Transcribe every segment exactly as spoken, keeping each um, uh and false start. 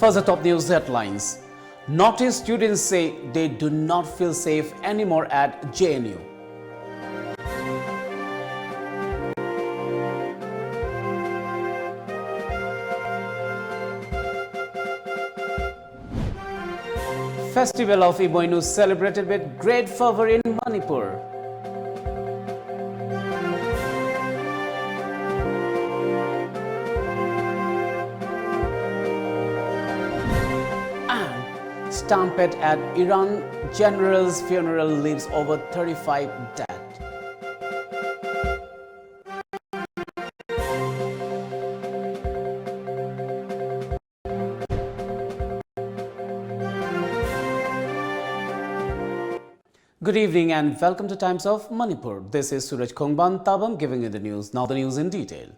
First, the top news headlines. Northeast students say they do not feel safe anymore at J N U. Festival of Imoinu celebrated with great fervor in Manipur. And stampede at Iran general's funeral leaves over thirty-five dead. Good evening and welcome to Times of Manipur. This is Suraj Khongban Tabam giving you the news. Now the news in detail.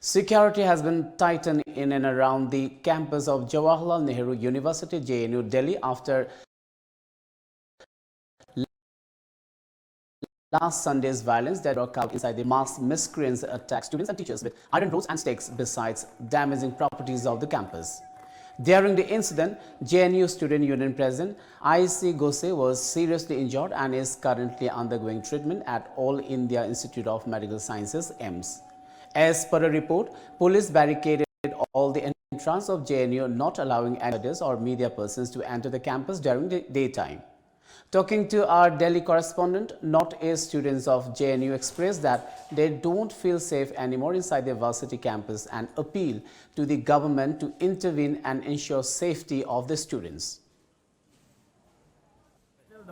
Security has been tightened in and around the campus of Jawaharlal Nehru University, J N U, Delhi, after last Sunday's violence that broke out inside the masked miscreants attacked students and teachers with iron rods and sticks, besides damaging properties of the campus. During the incident, J N U Student Union President I C Ghose was seriously injured and is currently undergoing treatment at All India Institute of Medical Sciences, AIIMS. As per a report, police barricaded all the entrance of J N U, not allowing any others or media persons to enter the campus during the daytime. Talking to our Delhi correspondent, Northeast students of J N U expressed that they don't feel safe anymore inside their varsity campus and appeal to the government to intervene and ensure safety of the students.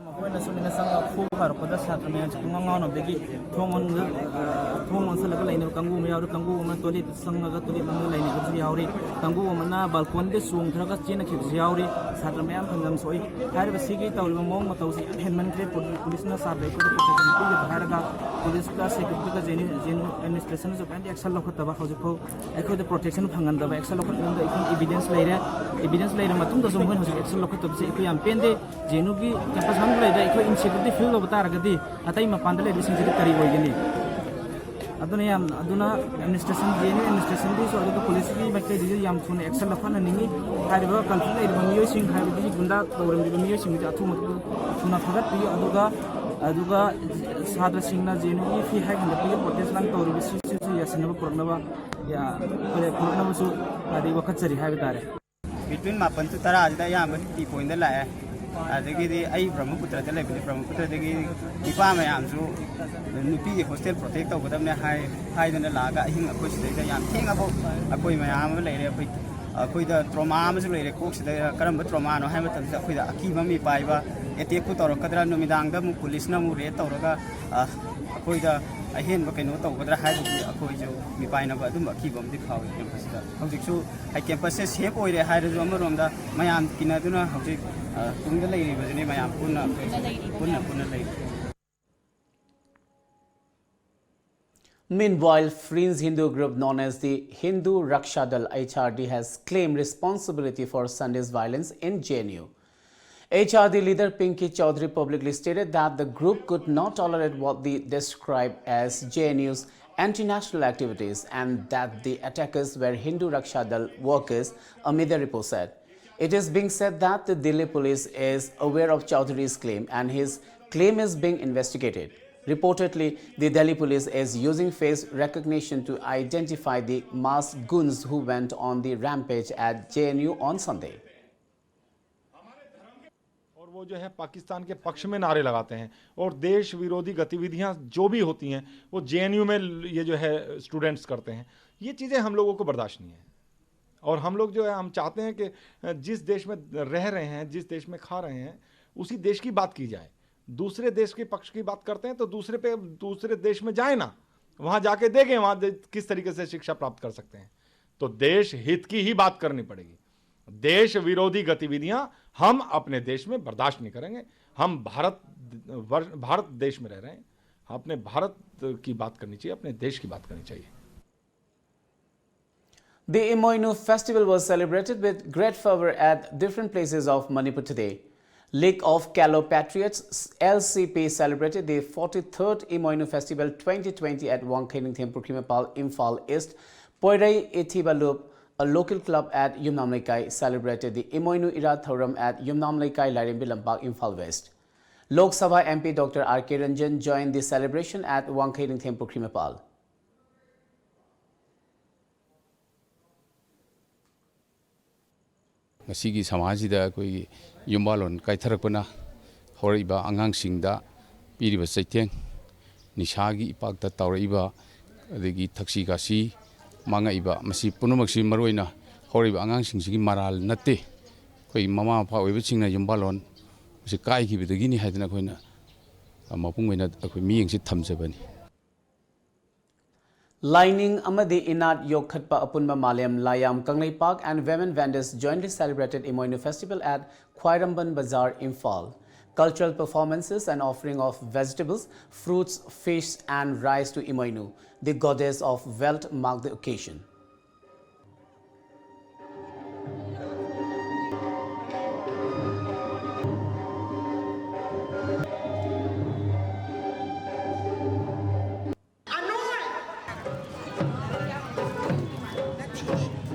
ꯃꯈꯣꯏꯅ ꯁꯨꯃꯥꯏꯅ ꯆꯪꯉꯒ ꯐꯨꯕ ꯐꯥꯔꯛꯄꯗ ꯁꯥꯇ꯭ꯔ ꯃꯌꯥꯝꯁꯦ ꯄꯨꯡꯉꯥꯡ ꯉꯥꯎꯅꯕꯗꯒꯤ ꯊꯣꯡ ꯂꯣꯟꯁꯤꯜꯂꯒ ꯂꯩꯅꯕ ꯀꯥꯡꯕꯨ ꯑꯃ ꯌꯥꯎꯔꯤ꯫ ꯀꯥꯡꯕꯨ ꯑꯃꯅ ꯇꯣꯏꯂꯦꯠꯇ ꯆꯪꯉꯒ ꯇꯣꯏꯂꯦꯠ ꯃꯅꯨꯡꯗ ꯂꯩꯅꯕꯁꯨ ꯌꯥꯎꯔꯤ꯫ ꯀꯥꯡꯕꯨ ꯑꯃꯅ ꯕꯥꯜꯀꯣꯟꯗ ꯆꯣꯡꯊꯔꯒ ꯆꯦꯟꯅꯈꯤꯕꯁꯨ ꯌꯥꯎꯔꯤ꯫ ꯁꯥꯇ꯭ꯔ ꯃꯌꯥꯝ ꯐꯪꯗꯝ ꯁꯣꯛꯏ꯫ ꯍꯥꯏꯔꯤꯕ ꯁꯤꯒꯤ ꯇꯧꯔꯤꯕ ꯃꯑꯣꯡ ꯃꯇꯧꯁꯤ ꯌꯥꯝ ꯍꯦꯟꯃꯟꯈ꯭ꯔꯦ꯫ ꯄꯨ-, ꯄꯨꯂꯤꯁꯅ ꯁꯥꯇ꯭ꯔ ꯑꯩꯈꯣꯏꯗ ꯄ꯭ꯔꯣꯇꯦꯛꯁꯟ ꯄꯤꯒꯗ꯭ꯔꯥ ꯍꯥꯏꯔꯒ ꯄꯨꯂꯤꯁꯀ ꯁꯦꯀ꯭ꯌꯨꯔꯤꯇꯤꯒ J N U, J N U ꯑꯦꯗꯃꯤꯅꯤꯁꯇ꯭ꯔꯦꯁꯟꯅꯁꯨ ꯀꯔꯤꯝꯇ ꯑꯦꯛꯁꯟ ꯂꯧꯈꯠꯇꯕ꯫ ꯍꯧꯖꯤꯛꯐꯥꯎ ꯑꯩꯈꯣꯏꯗ ꯄ꯭ꯔꯣꯇꯦꯛꯁꯟ ꯐꯪꯍꯟꯗꯕ, ꯑꯦꯛꯁꯟ ꯂꯧꯈꯠꯅꯕꯗ ꯑꯩꯈꯣꯏ ꯏꯕꯤꯗꯦꯟꯁ ꯂꯩꯔꯦ꯫ ꯏꯕꯤꯗꯦꯟꯁ ꯂꯩꯔ ꯃꯇꯨꯡꯗꯁꯨ ꯃꯣꯏꯅ ꯍꯧꯖꯤꯛ ꯑꯦꯛꯁꯟ ꯂꯧꯈꯠꯇꯕꯁꯦ ꯑꯩꯈꯣꯏ ꯌꯥꯝ ꯄꯦꯟꯗꯦ꯫ ꯖꯦ ꯑꯦꯟ ꯌꯨꯒꯤ ꯀꯦꯝꯄꯁ ꯃꯅꯨꯡꯗ ꯂꯩꯕ ꯑꯩꯈꯣꯏ ꯏꯟꯁꯦꯀ꯭ꯌꯨꯔꯤꯇꯤ ꯐꯤꯜ ꯇꯧꯕ ꯇꯥꯔꯒꯗꯤ ꯑꯇꯩ ꯃꯄꯥꯟꯗ ꯂꯩꯕꯁꯤꯡꯁꯤꯗꯤ ꯀꯔꯤ ꯑꯣꯏꯒꯅꯤ? ꯑꯗꯨꯅ ꯌꯥꯝ ꯑꯗꯨꯅ ꯑꯦꯗꯃꯤꯅꯤꯁꯇ꯭ꯔꯦꯁꯟ ꯖꯦ ꯑꯦꯟ ꯌꯨ ꯑꯦꯗꯃꯤꯅꯤꯁꯇ꯭ꯔꯦꯁꯟꯒꯤꯁꯨ ꯑꯗꯨꯒ ꯀꯣꯂꯦꯖꯀꯤ ꯃꯥꯏꯀꯩꯗꯒꯤꯁꯨ ꯌꯥꯝ ꯊꯨꯅ ꯑꯦꯛꯁꯟ ꯂꯧꯈꯠꯍꯟꯅꯤꯡꯉꯤ꯫ ꯍꯥꯏꯔꯤꯕ ꯀꯟꯐ꯭ꯂꯤꯛ ꯂꯩꯔꯤꯕ ꯃꯤꯑꯣꯏꯁꯤꯡ ꯍꯥꯏꯕꯗꯤ ꯒꯨꯟꯗꯥ ꯇꯧꯔꯝꯂꯤꯕ ꯃꯤꯑꯣꯏꯁꯤꯡ ꯑꯁꯤ ꯑꯊꯨꯕ ꯊꯨꯅ ꯐꯥꯒꯠꯄꯤꯌꯨ꯫ ꯑꯗꯨꯒ ꯑꯗꯨꯒ ꯁꯥꯇ꯭ꯔꯁꯤꯡꯅ ꯖꯦ ꯑꯦꯟ ꯌꯨꯒꯤ ꯐꯤ ꯍꯥꯏ ꯍꯦꯟꯒꯠꯄꯒꯤ ꯄ꯭ꯔꯣꯇꯦꯁ ꯂꯥꯡ ꯇꯧꯔꯤꯕꯁꯤꯁꯨ ꯌꯥꯁꯤꯟꯅꯕ ꯄꯨꯔꯛꯅꯕ ꯌꯥ-, ꯄꯨꯔꯛꯅꯕꯁꯨ ꯍꯥꯏꯗꯤ ꯋꯥꯀꯠꯆꯔꯤ ꯍꯥꯏꯕ ꯇꯥꯔꯦ꯫ Between ꯃꯥꯄꯟ to ꯇꯔꯥꯁꯤꯗ ꯑꯌꯥꯝꯕ ꯇꯤ ꯄꯣꯏꯟꯗ ꯂꯥꯛꯑꯦ꯫ ꯑꯗꯒꯤꯗꯤ ꯑꯩ ꯕ꯭ꯔꯍ꯭ꯃꯄꯨꯇ꯭ꯔꯗ ꯂꯩꯕꯅꯤ, ꯕ꯭ꯔꯍ꯭ꯃꯄꯨꯇ꯭ꯔꯗꯒꯤ ꯅꯨꯄꯥ ꯃꯌꯥꯝꯁꯨ ꯅꯨꯄꯤꯒꯤ ꯍꯣꯁꯇꯦꯜ ꯄ꯭ꯔꯣꯇꯦꯛ ꯇꯧꯒꯗꯕꯅꯦ ꯍꯥꯏ ꯍꯥꯏꯗꯅ ꯂꯥꯛꯑꯒ ꯑꯍꯤꯡ ꯑꯩꯈꯣꯏ ꯁꯤꯗꯩꯗ ꯌꯥꯝ ꯊꯦꯡꯉꯐꯥꯎ ꯑꯩꯈꯣꯏ ꯃꯌꯥꯝ ꯑꯃ ꯂꯩꯔꯦ꯫ ꯑꯩꯈꯣꯏ ꯑꯩꯈꯣꯏꯗ ꯇ꯭ꯔꯣꯃꯥ ꯑꯃꯁꯨ ꯂꯩꯔꯦ ꯀꯣꯛꯁꯤꯗ꯫ ꯀꯔꯝꯕ ꯇ꯭ꯔꯣꯃꯥꯅꯣ ꯍꯥꯏꯕ ꯃꯇꯝꯗ ꯑꯩꯈꯣꯏꯗ ꯑꯀꯤꯕ ꯃꯤꯄꯥꯏꯕ, ꯑꯦꯇꯦꯛꯄꯨ ꯇꯧꯔꯛꯀꯗ꯭ꯔꯥ, ꯅꯨꯃꯤꯗꯥꯡꯗ ꯑꯃꯨꯛ ꯄꯨꯂꯤꯁꯅ ꯑꯃꯨꯛ ꯔꯦꯗ ꯇꯧꯔꯒ ꯑ, ꯑꯩꯈꯣꯏꯗ ꯑꯍꯦꯟꯕ ꯀꯩꯅꯣ ꯇꯧꯒꯗ꯭ꯔꯥ ꯍꯥꯏꯕꯒꯤ ꯑꯩꯈꯣꯏꯁꯨ ꯃꯤꯄꯥꯏꯅꯕ ꯑꯗꯨꯝꯕ ꯑꯀꯤꯕ ꯑꯃꯗꯤ ꯐꯥꯎꯏ ꯀꯦꯝꯄꯁꯁꯤꯗ꯫ ꯍꯧꯖꯤꯛꯁꯨ ꯍꯥꯏ ꯀꯦꯝꯄꯁꯁꯦ ꯁꯦꯐ ꯑꯣꯏꯔꯦ ꯍꯥꯏꯔꯁꯨ ꯑꯃꯔꯣꯝꯗ ꯃꯌꯥꯝ ꯀꯤꯅꯗꯨꯅ ꯍꯧꯖꯤꯛ ꯑ, ꯇꯨꯡꯗ ꯂꯩꯔꯤꯕꯁꯤꯅꯤ, ꯃꯌꯥꯝ ꯄꯨꯟꯅ ꯄꯨꯟꯅ ꯄꯨꯟꯅ ꯂꯩꯔꯤ꯫ Meanwhile, Fringe Hindu group known as the Hindu Raksha Dal, H R D, has claimed responsibility for Sunday's violence in J N U. H R D leader Pinky Chaudhary publicly stated that the group could not tolerate what they described as J N U's anti-national activities and that the attackers were Hindu Raksha Dal workers, a media report said. It is being said that the Delhi police is aware of Chaudhary's claim and his claim is being investigated. Reportedly, the Delhi police is using face recognition to identify the masked goons who went on the rampage at J N U on Sunday. और वो जो है पाकिस्तान के पक्ष में नारे लगाते हैं और देश विरोधी गतिविधियां जो भी होती हैं वो जेएनयू में ये जो है स्टूडेंट्स करते हैं। ये चीज़ें हम लोगों को बर्दाश्त नहीं है। और हम लोग जो है हम चाहते हैं कि जिस देश में रह रहे हैं, जिस देश में खा रहे हैं, उसी देश की बात की जाए। दूसरे देश के पक्ष की बात करते हैं तो दूसरे पे दूसरे देश में जाए ना, वहाँ जाके देखें वहाँ किस तरीके से शिक्षा प्राप्त कर सकते हैं। तो देश हित की ही बात करनी पड़ेगी। देश विरोधी गतिविधियां हम अपने देश में बर्दाश्त नहीं करेंगे। हम भारत वर्ष भारत देश में रह रहे हैं। अपने भारत की बात करनी चाहिए, अपने देश की बात करनी चाहिए। The Imoinu festival was celebrated with great fervor at different places of Manipur today. League of Kalo Patriots, L C P, celebrated the forty-third Imoinu Festival twenty twenty at Wangkhei Ningthem Pukrimapal, Imphal East. Poirei Ithibalup, a local club at Yumnam Leikai, celebrated the Imoinu Irat Thauram at Yumnam Leikai, Lairembi Lampak, Imphal West. Lok Sabha M P Doctor R K Ranjan joined the celebration at Wangkhei Ningthem Pukrimapal. ꯉꯁꯤꯒꯤ ꯁꯃꯥꯖꯁꯤꯗ ꯑꯩꯈꯣꯏꯒꯤ ꯌꯨꯝꯕꯥꯜꯂꯣꯟ ꯀꯥꯏꯊꯔꯛꯄꯅ ꯍꯧꯔꯛꯏꯕ ꯑꯉꯥꯡꯁꯤꯡꯗ ꯄꯤꯔꯤꯕ ꯆꯩꯊꯦꯡ, ꯅꯤꯁꯥꯒꯤ ꯏꯄꯥꯛꯇ ꯇꯥꯎꯔꯛꯏꯕ, ꯑꯗꯒꯤ ꯊꯛꯁꯤ ꯈꯥꯁꯤ ꯃꯥꯡꯉꯛꯏꯕ, ꯃꯁꯤ ꯄꯨꯝꯅꯃꯛꯁꯤ ꯃꯔꯨꯑꯣꯏꯅ ꯍꯧꯔꯛꯏꯕ ꯑꯉꯥꯡꯁꯤꯡꯁꯤꯒꯤ ꯃꯔꯥꯜ ꯅꯠꯇꯦ꯫ ꯑꯩꯈꯣꯏ ꯃꯃꯥ ꯃꯄꯥ ꯑꯣꯏꯕꯁꯤꯡꯅ ꯌꯨꯝꯕꯥꯜꯂꯣꯟ ꯃꯁꯤ ꯀꯥꯏꯈꯤꯕꯗꯒꯤꯅꯤ ꯍꯥꯏꯗꯅ ꯑꯩꯈꯣꯏꯅ ꯃꯄꯨꯡ ꯑꯣꯏꯅ ꯑꯩꯈꯣꯏ ꯃꯤꯠꯌꯦꯡꯁꯤ ꯊꯝꯖꯕꯅꯤ꯫ ꯂꯥꯏꯅꯤꯡ ꯑꯃꯗꯤ ꯏꯅꯥꯠ ꯌꯣꯛꯈꯠꯄ ꯑꯄꯨꯟꯕ ꯃꯥꯂꯦꯝ ꯂꯥꯏꯌꯥꯝ Kangleipak and women vendors jointly celebrated Imoinu festival at Khwairamband Bazar, Imphal. Cultural performances and offering of vegetables, fruits, fish and rice to Imoinu, the goddess of wealth, marked the occasion.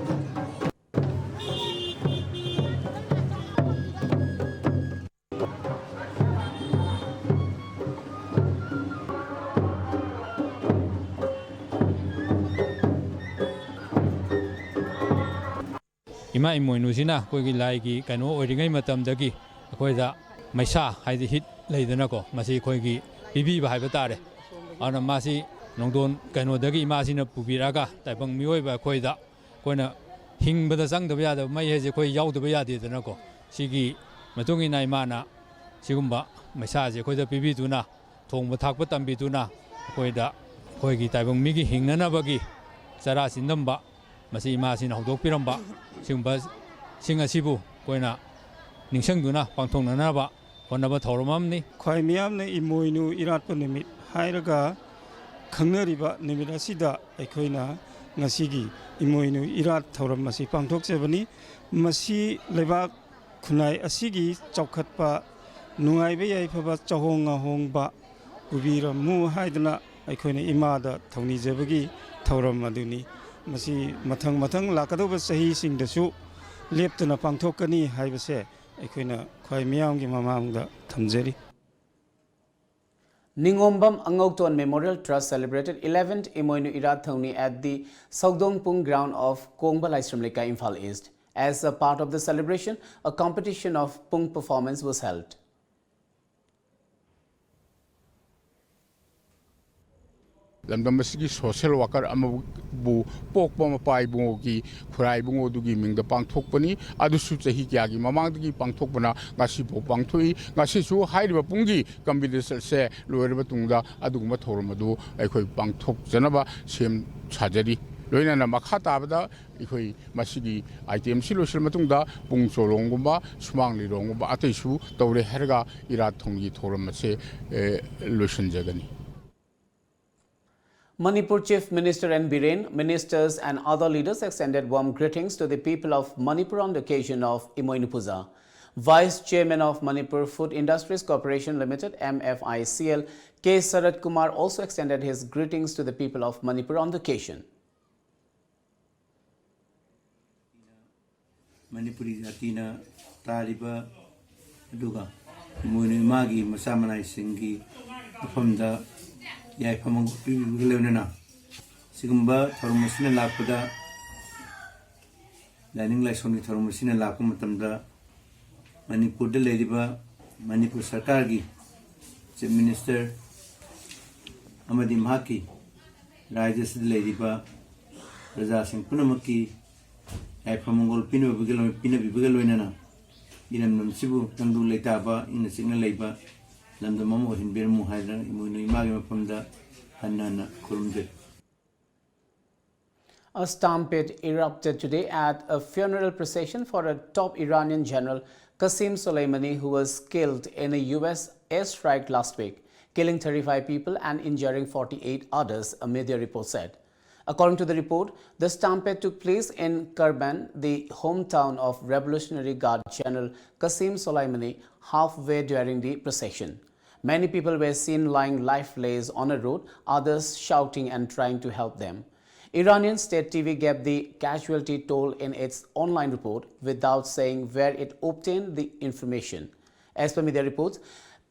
ꯏꯃꯥ ꯏꯃꯣꯏꯅꯨꯁꯤꯅ ꯑꯩꯈꯣꯏꯒꯤ ꯂꯥꯏꯒꯤ ꯀꯩꯅꯣ ꯑꯣꯏꯔꯤꯉꯩ ꯃꯇꯝꯗꯒꯤ ꯑꯩꯈꯣꯏꯗ ꯃꯩꯁꯥ ꯍꯥꯏꯗꯤ ꯍꯤꯠ ꯂꯩꯗꯅꯀꯣ, ꯃꯁꯤ ꯑꯩꯈꯣꯏꯒꯤ ꯄꯤꯕꯤꯕ ꯍꯥꯏꯕ ꯇꯥꯔꯦ꯫ ꯑꯗꯨꯅ ꯃꯥꯁꯤ ꯅꯣꯡꯗꯣꯟ ꯀꯩꯅꯣꯗꯒꯤ ꯏꯃꯥꯁꯤꯅ ꯄꯨꯕꯤꯔꯛꯑꯒ ꯇꯥꯏꯕꯪ ꯃꯤꯑꯣꯏꯕ ꯑꯩꯈꯣꯏꯗ ꯑꯩꯈꯣꯏꯅ ꯍꯤꯡꯕꯗ ꯆꯪꯗꯕ ꯌꯥꯗꯕ ꯃꯩ ꯍꯥꯏꯁꯦ ꯑꯩꯈꯣꯏ ꯌꯥꯎꯗꯕ ꯌꯥꯗꯦꯗꯅꯀꯣ꯫ ꯁꯤꯒꯤ ꯃꯇꯨꯡ ꯏꯟꯅ ꯏꯃꯥꯅ ꯁꯤꯒꯨꯝꯕ ꯃꯩꯁꯥꯁꯦ ꯑꯩꯈꯣꯏꯗ ꯄꯤꯕꯤꯗꯨꯅ ꯊꯣꯡꯕ ꯊꯥꯛꯄ ꯇꯝꯕꯤꯗꯨꯅ ꯑꯩꯈꯣꯏꯗ ꯑꯩꯈꯣꯏꯒꯤ ꯇꯥꯏꯕꯪ ꯃꯤꯒꯤ ꯍꯤꯡꯅꯅꯕꯒꯤ ꯆꯔꯥ ꯆꯤꯟꯗꯝꯕ ꯃꯁꯤ ꯏꯃꯥꯁꯤꯅ ꯍꯧꯗꯣꯛꯄꯤꯔꯝꯕ ꯁꯤꯒꯨꯝꯕꯁꯤꯡ ꯑꯁꯤꯕꯨ ꯑꯩꯈꯣꯏꯅ ꯅꯤꯡꯁꯤꯡꯗꯨꯅ ꯄꯥꯡꯊꯣꯛꯅꯅꯕ ꯍꯣꯠꯅꯕ ꯊꯧꯔꯝ ꯑꯃꯅꯤ꯫ ꯈ꯭ꯋꯥꯏ ꯃꯤꯌꯥꯝꯅ ꯏꯃꯣꯏꯅꯨ ꯏꯔꯥꯠꯄ ꯅꯨꯃꯤꯠ ꯍꯥꯏꯔꯒ ꯈꯪꯅꯔꯤꯕ ꯅꯨꯃꯤꯠ ꯑꯁꯤꯗ ꯑꯩꯈꯣꯏꯅ ꯉꯁꯤꯒꯤ ꯏꯃꯣꯏꯅꯨ ꯏꯔꯥꯠ ꯊꯧꯔꯝ ꯑꯁꯤ ꯄꯥꯡꯊꯣꯛꯆꯕꯅꯤ꯫ ꯃꯁꯤ ꯂꯩꯕꯥꯛ ꯈꯨꯟꯅꯥꯏ ꯑꯁꯤꯒꯤ ꯆꯥꯎꯈꯠꯄ, ꯅꯨꯡꯉꯥꯏꯕ ꯌꯥꯏꯐꯕ ꯆꯍꯣꯡ ꯉꯥꯍꯣꯡꯕ ꯄꯨꯕꯤꯔꯝꯃꯨ ꯍꯥꯏꯗꯨꯅ ꯑꯩꯈꯣꯏꯅ ꯏꯃꯥꯗ ꯊꯧꯅꯤꯖꯕꯒꯤ ꯊꯧꯔꯝ ꯑꯗꯨꯅꯤ꯫ ꯃꯁꯤ ꯃꯊꯪ ꯃꯊꯪ ꯂꯥꯛꯀꯗꯧꯕ ꯆꯍꯤꯁꯤꯡꯗꯁꯨ ꯂꯦꯞꯇꯅ ꯄꯥꯡꯊꯣꯛꯀꯅꯤ ꯍꯥꯏꯕꯁꯦ ꯑꯩꯈꯣꯏꯅ ꯈ꯭ꯋꯥꯏ ꯃꯤꯌꯥꯝꯒꯤ ꯃꯃꯥꯡꯗ ꯊꯝꯖꯔꯤ꯫ Ningombam Angokton Memorial Trust celebrated eleventh Imoinu Irat Thongni at the Saudongpung ground of Kongba Laisram Lekai, Imphal East. As a part of the celebration, a competition of pung performance was held. ꯂꯝꯗꯝ ꯑꯁꯤꯒꯤ social worker ꯑꯃꯕꯨ ꯄꯣꯛꯄ ꯃꯄꯥ ꯏꯕꯨꯡꯉꯣꯒꯤ ꯈꯨꯔꯥꯏ ꯏꯕꯨꯡꯉꯣꯗꯨꯒꯤ ꯃꯤꯡꯗ ꯄꯥꯡꯊꯣꯛꯄꯅꯤ꯫ ꯑꯗꯨꯁꯨ ꯆꯍꯤ ꯀꯌꯥꯒꯤ ꯃꯃꯥꯡꯗꯒꯤ ꯄꯥꯡꯊꯣꯛꯄꯅ ꯉꯁꯤꯐꯥꯎ ꯄꯥꯡꯊꯣꯛꯏ꯫ ꯉꯁꯤꯁꯨ ꯍꯥꯏꯔꯤꯕ ꯄꯨꯡꯒꯤ competition ꯑꯁꯦ ꯂꯣꯏꯔꯕ ꯇꯨꯡꯗ ꯑꯗꯨꯒꯨꯝꯕ ꯊꯧꯔꯝ ꯑꯗꯨ ꯑꯩꯈꯣꯏ ꯄꯥꯡꯊꯣꯛꯆꯅꯕ ꯁꯦꯝ ꯁꯥꯖꯔꯤ꯫ ꯂꯣꯏꯅꯅ ꯃꯈꯥ ꯇꯥꯕꯗ ꯑꯩꯈꯣꯏ ꯃꯁꯤꯒꯤ item ꯁꯤ ꯂꯣꯏꯁꯤꯜꯂ ꯃꯇꯨꯡꯗ ꯄꯨꯡ ꯆꯣꯂꯣꯝꯒꯨꯝꯕ, ꯁꯨꯃꯥꯡ ꯂꯤꯂꯣꯡꯒꯨꯝꯕ ꯑꯇꯩꯁꯨ ꯇꯧꯔꯦ ꯍꯥꯏꯔꯒ ꯏꯔꯥꯠ ꯊꯣꯡꯒꯤ ꯊꯧꯔꯝ ꯑꯁꯦ, ꯑꯦ, ꯂꯣꯏꯁꯤꯟꯖꯒꯅꯤ꯫ Manipur Chief Minister N Biren, ministers and other leaders extended warm greetings to the people of Manipur on the occasion of Imoinu Puja. Vice Chairman of Manipur Food Industries Corporation Limited, M F I C L, K Sarat Kumar, also extended his greetings to the people of Manipur on the occasion. Manipuri ꯖꯥꯇꯤꯅ ꯇꯥꯔꯤꯕ ꯑꯗꯨꯒ ꯏꯃꯣꯏꯅꯨ ꯏꯃꯥꯒꯤ ꯃꯆꯥ ꯃꯅꯥꯏꯁꯤꯡꯒꯤ ꯃꯐꯝꯗ ꯌꯥꯏꯐ ꯃꯪꯒꯣꯜ ꯄꯤꯕꯤꯕꯒ ꯂꯣꯏꯅꯅ ꯁꯤꯒꯨꯝꯕ ꯊꯧꯔꯝ ꯑꯁꯤꯅ ꯂꯥꯛꯄꯗ ꯂꯥꯏꯅꯤꯡ ꯂꯥꯏꯁꯣꯟꯒꯤ ꯊꯧꯔꯝ ꯑꯁꯤꯅ ꯂꯥꯛꯄ ꯃꯇꯝꯗ ꯃꯅꯤꯄꯨꯔꯗ ꯂꯩꯔꯤꯕ ꯃꯅꯤꯄꯨꯔ ꯁꯔꯀꯥꯔꯒꯤ Chief Minister ꯑꯃꯗꯤ ꯃꯍꯥꯛꯀꯤ ꯔꯥꯖ꯭ꯌ ꯑꯁꯤꯗ ꯂꯩꯔꯤꯕ ꯄ꯭ꯔꯖꯥꯁꯤꯡ ꯄꯨꯝꯅꯃꯛꯀꯤ ꯌꯥꯏꯐ ꯃꯪꯒꯣꯜ ꯄꯤꯅꯕꯒꯤ ꯂꯣꯏ-, ꯄꯤꯅꯕꯤꯕꯒ ꯂꯣꯏꯅꯅ ꯏꯔꯝꯗꯝꯁꯤꯕꯨ ꯇꯪꯗꯨ ꯂꯩꯇꯥꯕ ꯏꯪꯅ ꯆꯤꯛꯅ ꯂꯩꯕ ꯂꯝꯗꯝ ꯑꯃ ꯑꯣꯏꯍꯟꯕꯤꯔꯝꯃꯨ ꯍꯥꯏꯗꯅ ꯏꯃꯣꯏꯅꯨ ꯏꯃꯥꯒꯤ ꯃꯐꯝꯗ ꯍꯟꯅ ꯍꯟꯅ ꯈꯨꯔꯨꯝꯖꯔꯤ꯫ A stampede erupted today at a funeral procession for a top Iranian general, Qasem Soleimani, who was killed in a U S airstrike last week, killing thirty-five people and injuring forty-eight others, a media report said. According to the report, the stampede took place in Karban, the hometown of Revolutionary Guard General Qasim Soleimani, halfway during the procession. Many people were seen lying lifeless on a road, others shouting and trying to help them. Iranian state T V gave the casualty toll in its online report without saying where it obtained the information. As per media reports,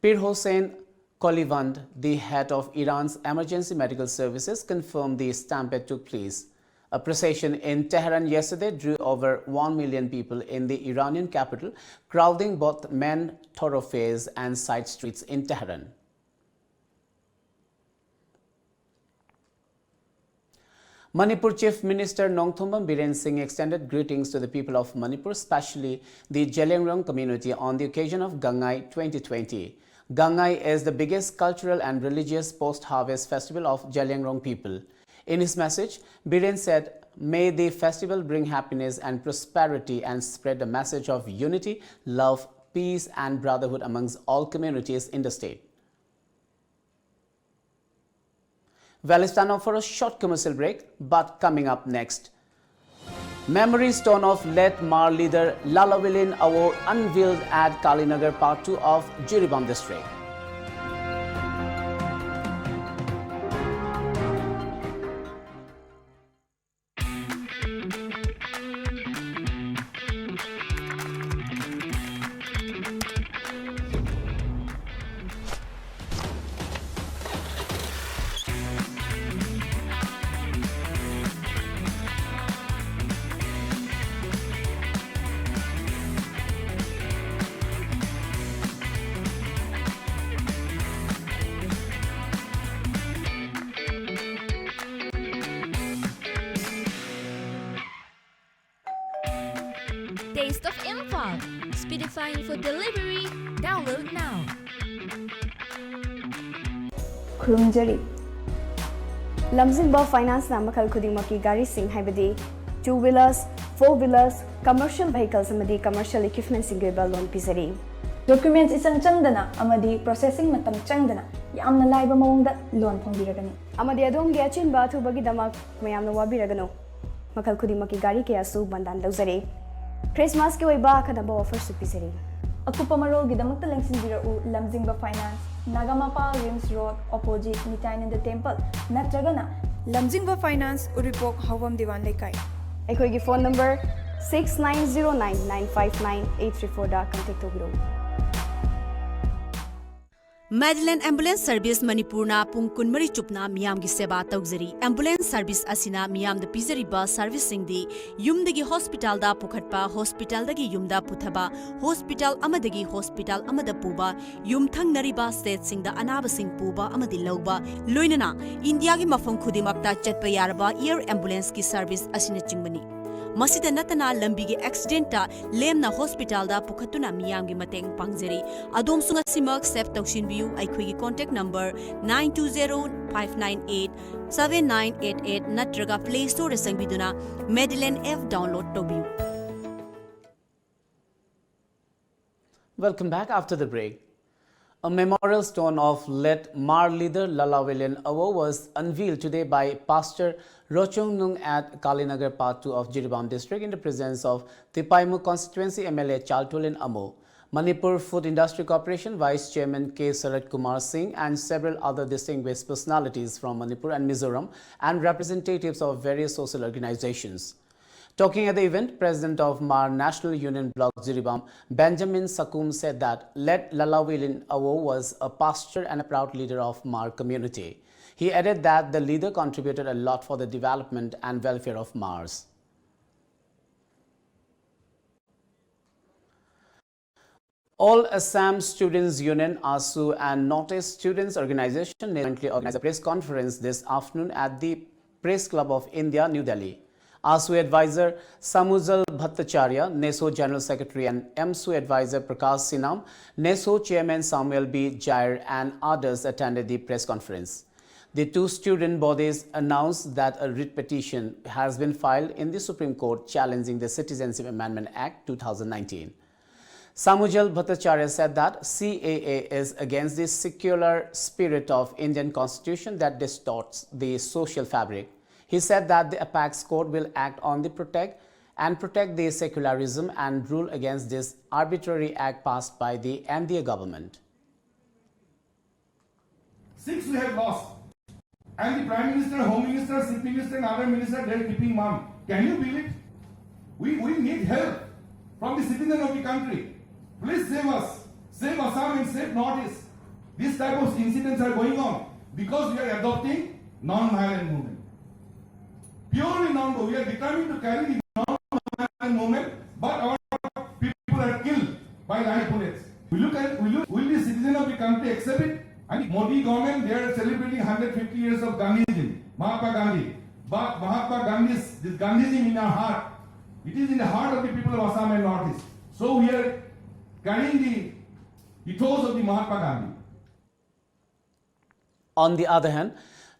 Pir Hossein Kolivand, the head of Iran's emergency medical services, confirmed the stampede took place. A procession in Tehran yesterday drew over one million people in the Iranian capital, crowding both main thoroughfares and side streets in Tehran. Manipur Chief Minister Nongthombam Biren Singh extended greetings to the people of Manipur, especially the Zeliangrong community, on the occasion of Gangai twenty twenty. Gangai is the biggest cultural and religious post-harvest festival of Zeliangrong people. In his message, Biren said, "May the festival bring happiness and prosperity and spread the message of unity, love, peace and brotherhood amongst all communities in the state." Well, it's time now for a short commercial break, but coming up next, memory stone of late Hmar leader Lala Wilin Awo unveiled at Kalinagar, part two of Jiribam district. Taste of Imphal. Speedifying food delivery. Download now. ꯈꯨꯔꯨꯝꯖꯔꯤ꯫ ꯂꯝꯖꯤꯡꯕ ꯐꯥꯏꯅꯥꯟꯁꯅ ꯃꯈꯜ ꯈꯨꯗꯤꯡꯃꯛꯀꯤ ꯒꯥꯔꯤꯁꯤꯡ, ꯍꯥꯏꯕꯗꯤ two wheelers, four wheelers, commercial vehicles ꯑꯃꯗꯤ commercial equipmentꯁꯤꯡꯒꯤ ꯑꯣꯏꯕ loan ꯄꯤꯖꯔꯤ꯫ Documents ꯏꯆꯪ ꯆꯪꯗꯅ ꯑꯃꯗꯤ processing ꯃꯇꯝ ꯆꯪꯗꯅ ꯌꯥꯝꯅ ꯂꯥꯏꯕ ꯃꯑꯣꯡꯗ ꯂꯣꯟ ꯐꯪꯕꯤꯔꯒꯅꯤ꯫ ꯑꯃꯗꯤ ꯑꯗꯣꯝꯒꯤ ꯑꯆꯤꯟꯕ ꯑꯊꯨꯕꯒꯤꯗꯃꯛ ꯃꯌꯥꯝꯅ ꯋꯥꯕꯤꯔꯒꯅꯨ꯫ ꯃꯈꯜ ꯈꯨꯗꯤꯡꯃꯛꯀꯤ ꯒꯥꯔꯤ ꯀꯌꯥꯁꯨ ꯕꯟꯗꯥꯟ ꯂꯧꯖꯔꯤ꯫ ꯈ꯭ꯔꯤꯁꯃꯥꯁꯀꯤ ꯑꯣꯏꯕ ꯑꯈꯟꯅꯕ ꯑꯣꯐꯔꯁꯨ ꯄꯤꯖꯔꯤ꯫ ꯑꯀꯨꯞꯄ ꯃꯔꯣꯜꯒꯤꯗꯃꯛꯇ ꯂꯦꯡꯁꯤꯟꯕꯤꯔꯛꯎ ꯂꯝꯖꯤꯡꯕ finance, Nagamapal RIMS road, opposite Nitainanda temple, ꯅꯠꯇ꯭ꯔꯒꯅ ꯂꯝꯖꯤꯡꯕ ꯐꯥꯏꯅꯥꯟꯁ, ꯎꯔꯤꯄꯣꯛ, ꯍꯥꯎꯕꯝ ꯗꯤꯋꯥꯟ ꯂꯩꯀꯥꯏ꯫ ꯑꯩꯈꯣꯏꯒꯤ phone number six nine zero nine nine five nine eight three four ꯗ ꯀꯟꯇꯦꯛ ꯇꯧꯕꯤꯔꯛꯎ꯫ ꯃꯦꯗꯤꯂꯦꯟ ꯑꯦꯝꯕꯨꯂꯦꯟꯁ ꯁꯔꯚꯤꯁ ꯃꯅꯤꯄꯨꯔꯅ ꯄꯨꯡ ꯀꯨꯟꯃꯔꯤ ꯆꯨꯞꯅ ꯃꯤꯌꯥꯝꯒꯤ ꯁꯦꯕꯥ ꯇꯧꯖꯔꯤ꯫ ꯑꯦꯝꯕꯨꯂꯦꯟꯁ ꯁꯔꯚꯤꯁ ꯑꯁꯤꯅ ꯃꯤꯌꯥꯝꯗ ꯄꯤꯖꯔꯤꯕ ꯁꯔꯚꯤꯁꯁꯤꯡꯗꯤ ꯌꯨꯝꯗꯒꯤ ꯍꯣꯁꯄꯤꯇꯥꯜꯗ ꯄꯨꯈꯠꯄ, ꯍꯣꯁꯄꯤꯇꯥꯜꯗꯒꯤ ꯌꯨꯝꯗ ꯄꯨꯊꯕ, ꯍꯣꯁꯄꯤꯇꯥꯜ ꯑꯃꯗꯒꯤ ꯍꯣꯁꯄꯤꯇꯥꯜ ꯑꯃꯗ ꯄꯨꯕ, ꯌꯨꯝꯊꯪꯅꯔꯤꯕ ꯁ꯭ꯇꯦꯠꯁꯤꯡꯗ ꯑꯅꯥꯕꯁꯤꯡ ꯄꯨꯕ ꯑꯃꯗꯤ ꯂꯧꯕ, ꯂꯣꯏꯅꯅ ꯏꯟꯗꯤꯌꯥꯒꯤ ꯃꯐꯝ ꯈꯨꯗꯤꯡꯃꯛꯇ ꯆꯠꯄ ꯌꯥꯔꯕ ꯑꯦꯌꯔ ꯑꯦꯝꯕꯨꯂꯦꯟꯁꯀꯤ ꯁꯔꯚꯤꯁ ꯑꯁꯤꯅꯆꯤꯡꯕꯅꯤ꯫ ꯃꯁꯤꯗ ꯅꯠꯇꯅ ꯂꯝꯕꯤꯒꯤ ꯑꯦꯛꯁꯤꯗꯦꯟꯇ ꯂꯦꯝꯅ ꯍꯣꯁꯄꯤꯇꯥꯜꯗ ꯄꯨꯈꯠꯇꯨꯅ ꯃꯤꯌꯥꯝꯒꯤ ꯃꯇꯦꯡ ꯄꯥꯡꯖꯔꯤ꯫ ꯑꯗꯣꯝꯁꯨ ꯉꯁꯤꯃꯛ ꯁꯦꯚ ꯇꯧꯁꯤꯟꯕꯤꯌꯨ꯫ ꯑꯩꯈꯣꯏꯒꯤ contact number nine two zero five nine eight seven nine eight eight ꯅꯠꯇ꯭ꯔꯒ ꯄ꯭ꯂꯦ ꯁ꯭ꯇꯣꯔꯗ ꯆꯪꯕꯤꯗꯨꯅ ꯃꯦꯗꯤꯂꯦꯟ ꯑꯦꯞ ꯗꯥꯎꯟꯂꯣꯗ ꯇꯧꯕꯤꯌꯨ꯫ Welcome back after the break. A memorial stone of late Hmar leader Lala Wilin Awo was unveiled today by Pastor Rochung Nung at Kalinagar Part two of Jiribam district in the presence of Tipaimukh constituency M L A Chaltulin Amo, Manipur Food Industry Corporation Vice Chairman K Sarat Kumar Singh and several other distinguished personalities from Manipur and Mizoram and representatives of various social organizations. Talking at the event, President of Hmar National Union Bloc Jiribam, Benjamin Sakum said that late Lala Wilin Awo was a pastor and a proud leader of Hmar community. He added that the leader contributed a lot for the development and welfare of Hmars. All Assam Students Union, ASU, and North East Students Organization jointly organized a press conference this afternoon at the Press Club of India, New Delhi. ASU advisor Samujal Bhattacharya, NESO General Secretary, and AMSU advisor Prakash Sinam, NESO Chairman Samuel B Jair, and others attended the press conference. The two student bodies announced that a writ petition has been filed in the Supreme Court challenging the Citizenship Amendment Act two thousand nineteen. Samujal Bhattacharya said that C A A is against the secular spirit of Indian constitution that distorts the social fabric. He said that the apex court will act on the protect and protect the secularism and rule against this arbitrary act passed by the N D A government. Six we have lost. And the Prime Minister, Home Minister, Chief Minister, and other minister, they're keeping mum. Can you believe it? We, we need help from the citizen of the country. Please save us. Save Assam and save Northeast. These type of incidents are going on because we are adopting non-violent movement. Purely non-violent. We are determined to carry the non-violent movement, but our people are killed by live bullets. Will you, can, will you, will the citizen of the country accept it? And Modi government, they are celebrating hundred fifty years of Gandhism, Mahatma Gandhi. But Mahatma Gandhi's, this Gandhism in our heart, it is in the heart of the people of Assam and Northeast. So we are carrying the ethos of the Mahatma Gandhi. On the other hand,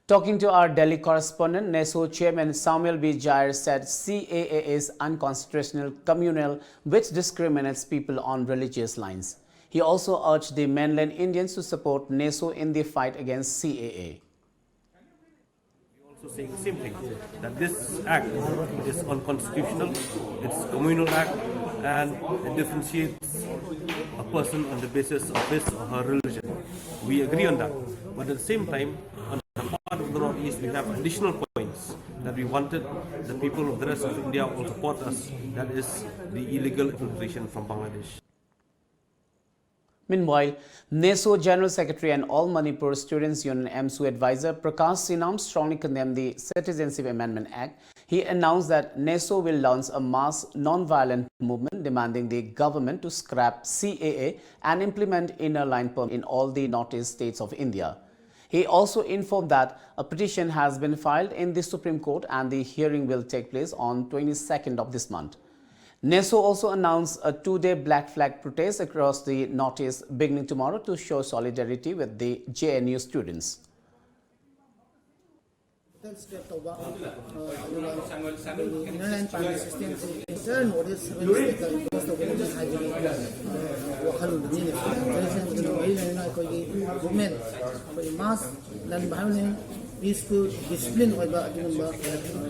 talking to our Delhi correspondent, NESO chairman Samuel B Jayer said C A A is unconstitutional, communal, which discriminates people on religious lines. He also urged the mainland Indians to support NESO in the fight against C A A. We also saying the same thing, that this act is unconstitutional, it's communal act, and it differentiates a person on the basis of his or her religion. We agree on that. But at the same time, on the part of the Northeast, we have additional points that we wanted the people of the rest of India will support us, that is the illegal infiltration from Bangladesh. Meanwhile, NESO General Secretary and All Manipur Students Union AMSU advisor Prakash Sinam strongly condemned the Citizenship Amendment Act. He announced that NESO will launch a mass non-violent movement demanding the government to scrap C A A and implement Inner Line Permit in all the Northeast states of India. He also informed that a petition has been filed in the Supreme Court and the hearing will take place on twenty-second of this month. NESO also announced a two-day Black Flag protest across the Northeast beginning tomorrow to show solidarity with the J N U students. Scrap ꯇꯧꯕ, ꯑ, ꯑꯗꯨꯒ ꯑꯩꯈꯣꯏꯒꯤ inner line permit ꯁꯤꯁꯇꯦꯝꯁꯤ inter north east seven ꯁ꯭ꯇꯦꯠꯇ impose ꯇꯧꯒꯅꯤ ꯍꯥꯏꯕꯒꯤ, ꯑ, ꯋꯥꯈꯜꯂꯣꯟꯗꯨꯅꯤ꯫ ꯑꯗꯨꯅ ꯃꯔꯤ ꯂꯩꯅꯅ ꯑꯩꯈꯣꯏꯒꯤ ꯃꯨꯚꯃꯦꯟ, ꯑꯩꯈꯣꯏꯒꯤ ꯃꯥꯁ ꯂꯟꯕ ꯍꯥꯏꯕꯅꯤ, ꯄꯤꯁꯐꯨꯜ ꯗꯤꯁꯤꯄ꯭ꯂꯤꯟ ꯑꯣꯏꯕ ꯑꯗꯨꯒꯨꯝꯕ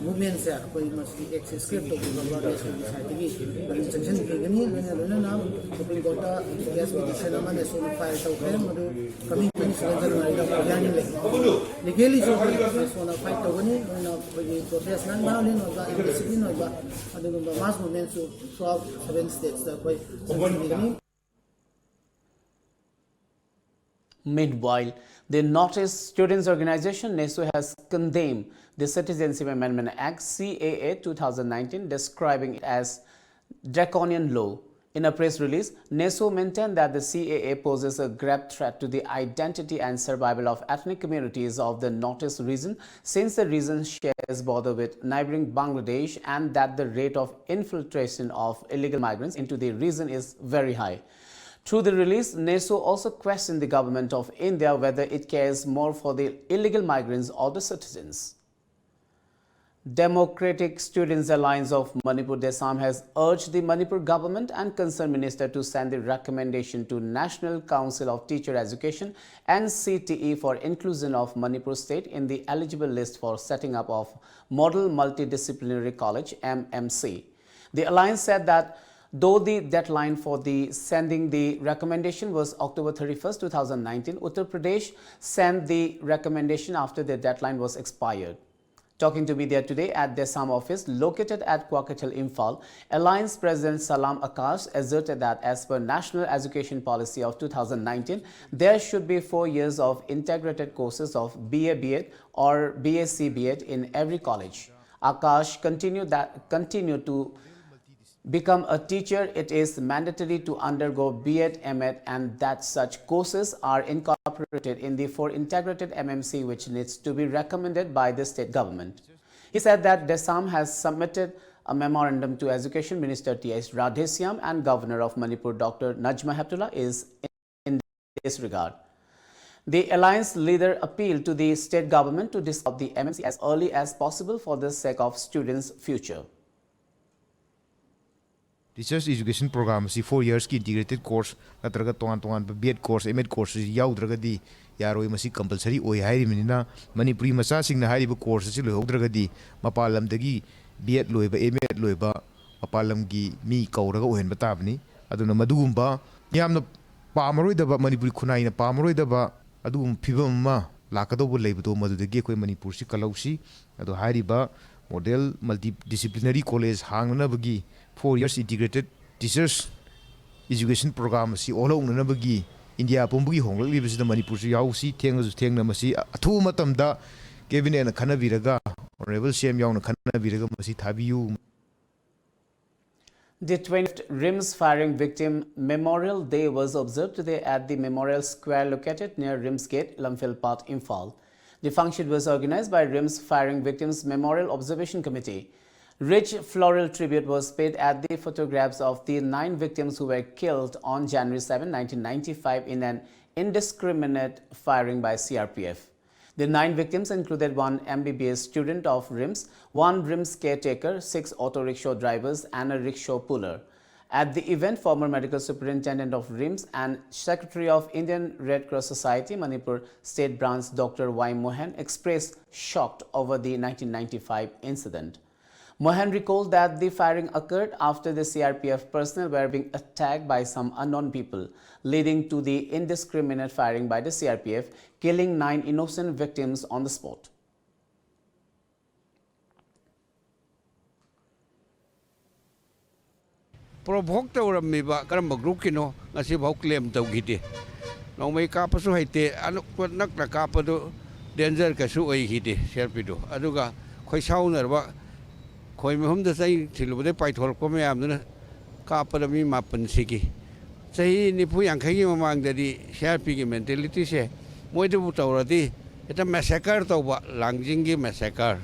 ꯃꯨꯚꯃꯦꯟꯁꯦ ꯑꯩꯈꯣꯏ ꯃꯁꯤꯒꯤ ꯑꯦꯛꯁꯦ ꯁ꯭ꯀ꯭ꯔꯦꯞ ꯇꯧꯕꯤꯕ ꯅꯦꯁꯅꯦꯜ ꯁꯣꯁꯥꯏꯇꯤꯒꯤ ꯑꯗꯨꯝ ꯆꯪꯁꯤꯟꯕꯤꯒꯅꯤ꯫ ꯂꯣꯏꯅ ꯂꯣꯏꯅꯅ ꯁꯨꯄ꯭ꯔꯤꯝ ꯀꯣꯔꯠꯇ ꯀꯦꯁ ꯄꯤꯇꯤꯁꯟ ꯑꯃ ꯅꯦꯁꯣꯅ ꯐꯥꯏꯜ ꯇꯧꯈ꯭ꯔꯦ꯫ ꯃꯗꯨ ꯀꯃꯤꯡ ꯇ꯭ꯋꯦꯟꯇꯤ ꯁꯚꯦꯟ ꯖꯅꯋꯥꯔꯤꯗ ꯍꯤꯌꯥꯔꯤꯡ ꯂꯩ꯫ ꯂꯤꯒꯦꯂꯤꯁꯨ ꯑꯩꯈꯣꯏ ꯅꯦꯁꯣꯅ ꯐꯥꯏꯠ ꯇꯧꯒꯅꯤ꯫ ꯂꯣꯏꯅ ꯑꯩꯈꯣꯏꯒꯤ ꯄ꯭ꯔꯣꯇꯦꯁ ꯅꯟ ꯚꯥꯏꯑꯣꯂꯦꯟ ꯑꯣꯏꯕ, ꯏꯟꯗꯤꯁꯤꯄ꯭ꯂꯤꯟ ꯑꯣꯏꯕ ꯑꯗꯨꯒꯨꯝꯕ ꯃꯥꯁ ꯃꯨꯚꯃꯦꯟꯁꯨ ꯊ꯭ꯔꯨ ꯑꯥꯎꯠ ꯁꯚꯦꯟ ꯁ꯭ꯇꯦꯠꯁꯇ ꯑꯩꯈꯣꯏ ꯆꯪꯁꯤꯟꯕꯤꯒꯅꯤ꯫ Meanwhile, the North East Students Organization, NESO, has condemned the Citizenship Amendment Act, C A A, two thousand nineteen, describing it as draconian law. In a press release, NESO maintained that the C A A poses a grave threat to the identity and survival of ethnic communities of the Northeast region, since the region shares border with neighboring Bangladesh, and that the rate of infiltration of illegal migrants into the region is very high. Through the release, NESO also questioned the government of India whether it cares more for the illegal migrants or the citizens. Democratic Students Alliance of Manipur, DESAM, has urged the Manipur government and concerned minister to send the recommendation to National Council of Teacher Education, N C T E, for inclusion of Manipur state in the eligible list for setting up of Model Multidisciplinary College, M M C. The alliance said that though the deadline for the sending the recommendation was October thirty-first, two thousand nineteen, Uttar Pradesh sent the recommendation after the deadline was expired. Talking to media today at DESAM office located at Kouakhethel, Imphal, Alliance President Salam Akash asserted that as per National Education Policy of two thousand nineteen, there should be four years of integrated courses of B A B Ed or B S C B Ed in every college. Akash continued that continued to become a teacher, it is mandatory to undergo B Ed, M Ed, and that such courses are incorporated in the four integrated M M C, which needs to be recommended by the state government. He said that DESAM has submitted a memorandum to Education Minister T S Radheshyam and Governor of Manipur Doctor Najma Heptulla is in this regard. The alliance leader appealed to the state government to dissolve the M M C as early as possible for the sake of students' future. Teachers Education Program ꯑꯁꯤ four yearsꯀꯤ integrated course ꯅꯠꯇ꯭ꯔꯒ ꯇꯣꯉꯥꯟ ꯇꯣꯉꯥꯟꯕ B.Ed course, M.Ed course ꯑꯁꯤ ꯌꯥꯎꯗ꯭ꯔꯒꯗꯤ ꯌꯥꯔꯣꯏ, ꯃꯁꯤ compulsory ꯑꯣꯏ ꯍꯥꯏꯔꯤꯕꯅꯤꯅ, ꯃꯅꯤꯄꯨꯔꯤ ꯃꯆꯥꯁꯤꯡꯅ ꯍꯥꯏꯔꯤꯕ course ꯑꯁꯤ ꯂꯣꯏꯍꯧꯗ꯭ꯔꯒꯗꯤ ꯃꯄꯥꯟ ꯂꯝꯗꯒꯤ B.Ed ꯂꯣꯏꯕ, M.Ed ꯂꯣꯏꯕ ꯃꯄꯥꯟ ꯂꯝꯒꯤ ꯃꯤ ꯀꯧꯔꯒ ꯑꯣꯏꯍꯟꯕ ꯇꯥꯕꯅꯤ꯫ ꯑꯗꯨꯅ ꯃꯗꯨꯒꯨꯝꯕ ꯌꯥꯝꯅ ꯄꯥꯝꯃꯔꯣꯏꯗꯕ, ꯃꯅꯤꯄꯨꯔꯤ ꯈꯨꯟꯅꯥꯏꯅ ꯄꯥꯝꯃꯔꯣꯏꯗꯕ ꯑꯗꯨꯒꯨꯝꯕ ꯐꯤꯕꯝ ꯑꯃ ꯂꯥꯛꯀꯗꯧꯕ ꯂꯩꯕꯗꯣ, ꯃꯗꯨꯗꯒꯤ ꯑꯩꯈꯣꯏ ꯃꯅꯤꯄꯨꯔꯁꯤ ꯀꯜꯍꯧꯁꯤ꯫ ꯑꯗꯣ ꯍꯥꯏꯔꯤꯕ Model Multidisciplinary College ꯍꯥꯡꯅꯅꯕꯒꯤ four years integrated Teachers Education Program ꯑꯁꯤ ꯑꯣꯜꯍꯧꯅꯅꯕꯒꯤ ꯏꯟꯗꯤꯌꯥ ꯄꯨꯝꯕꯒꯤ ꯍꯣꯡꯂꯛꯂꯤꯕꯁꯤꯗ ꯃꯅꯤꯄꯨꯔꯁꯨ ꯌꯥꯎꯁꯤ꯫ ꯊꯦꯡꯂꯁꯨ ꯊꯦꯡꯅ ꯃꯁꯤ ꯑꯊꯨꯕ ꯃꯇꯝꯗ Cabinetꯅ ꯈꯟꯅꯕꯤꯔꯒ, Honourable C M ꯌꯥꯎꯅ ꯈꯟꯅꯕꯤꯔꯒ ꯃꯁꯤ ꯊꯥꯕꯤꯌꯨ꯫ The twentieth RIMS firing victim Memorial Day was observed today at the Memorial Square located near RIMS Gate, Lamphel Path, Imphal. The function was organized by RIMS Firing Victims Memorial Observation Committee. Rich floral tribute was paid at the photographs of the nine victims who were killed on January seven, nineteen ninety-five, in an indiscriminate firing by C R P F. The nine victims included one M B B S student of RIMS, one RIMS caretaker, six auto rickshaw drivers, and a rickshaw puller. At the event, former Medical Superintendent of RIMS and Secretary of Indian Red Cross Society, Manipur State Branch, Doctor Y Mohan expressed shock over the nineteen ninety-five incident. Mohan recalled that the firing occurred after the C R P F personnel were being attacked by some unknown people, leading to the indiscriminate firing by the C R P F, killing nine innocent victims on the spot. Provoke ꯇꯧꯔꯝꯃꯤꯕ ꯀꯔꯝꯕ groupꯀꯤꯅꯣ ꯉꯁꯤꯐꯥꯎ claim ꯇꯧꯈꯤꯗꯦ꯫ ꯅꯣꯡꯃꯩ ꯀꯥꯞꯄꯁꯨ ꯍꯩꯇꯦ, ꯑꯅꯛꯄ ꯅꯛꯅ ꯀꯥꯞꯄꯗꯨ danger ꯀꯩꯁꯨ ꯑꯣꯏꯈꯤꯗꯦ C R ꯄꯤꯗꯨ꯫ ꯑꯗꯨꯒ ꯈꯣꯏꯁꯥꯎꯅꯔꯕ ꯈꯣꯏ ꯃꯍꯨꯝꯗ ꯆꯩ ꯊꯤꯜꯂꯨꯕꯗꯒꯤ ꯄꯥꯏꯊꯣꯔꯛꯄ ꯃꯌꯥꯝꯗꯨꯅ ꯀꯥꯞꯄꯗ ꯃꯤ ꯃꯥꯄꯟ ꯁꯤꯈꯤ꯫ ꯆꯍꯤ ꯅꯤꯐꯨ ꯌꯥꯡꯈꯩꯒꯤ ꯃꯃꯥꯡꯗꯗꯤ ꯁꯤ ꯑꯥꯔ ꯄꯤꯒꯤ mentalityꯁꯦ ꯃꯣꯏꯗꯨꯕꯨ ꯇꯧꯔꯗꯤ ꯍꯦꯛꯇ massacre ꯇꯧꯕ, ꯂꯥꯡꯖꯤꯡꯒꯤ massacre,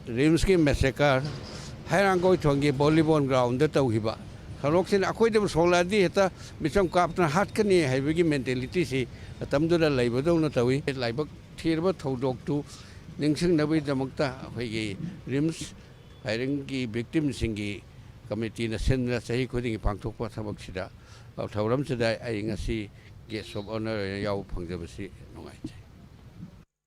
ꯔꯤꯝꯁꯀꯤ massacre, ꯍꯩꯔꯥꯡꯒꯣꯏꯊꯣꯡꯒꯤ volleyball groundꯗ ꯇꯧꯈꯤꯕ, ꯁꯣꯔꯣꯛꯁꯤꯅ ꯑꯩꯈꯣꯏꯗꯕꯨ ꯁꯣꯛꯂꯛꯑꯗꯤ ꯍꯦꯛꯇ ꯃꯤꯆꯝ ꯀꯥꯞꯇꯅ ꯍꯥꯠꯀꯅꯤ ꯍꯥꯏꯕꯒꯤ ꯃꯦꯟꯇꯦꯂꯤꯇꯤꯁꯤ ꯃꯇꯝꯗꯨꯗ ꯂꯩꯕꯗꯧꯅ ꯇꯧꯏ꯫ ꯂꯥꯏꯕꯛ ꯊꯤꯔꯕ ꯊꯧꯗꯣꯛꯇꯨ ꯅꯤꯡꯁꯤꯡꯅꯕꯒꯤꯗꯃꯛꯇ ꯑꯩꯈꯣꯏꯒꯤ ꯔꯤꯝꯁ ꯐꯥꯏꯌꯔꯤꯡꯒꯤ ꯚꯤꯛꯇꯤꯝꯁꯤꯡꯒꯤ ꯀꯃꯤꯇꯤꯅ ꯁꯤꯟꯗꯨꯅ ꯆꯍꯤ ꯈꯨꯗꯤꯡꯒꯤ ꯄꯥꯡꯊꯣꯛꯄ ꯊꯕꯛꯁꯤꯗ, ꯊꯧꯔꯝꯁꯤꯗ ꯑꯩ ꯉꯁꯤ ꯒꯦꯁ ꯑꯣꯐ ꯑꯣꯅꯔ ꯑꯣꯏꯅ ꯌꯥꯎꯕ ꯐꯪꯖꯕꯁꯤ ꯅꯨꯡꯉꯥꯏꯖꯩ꯫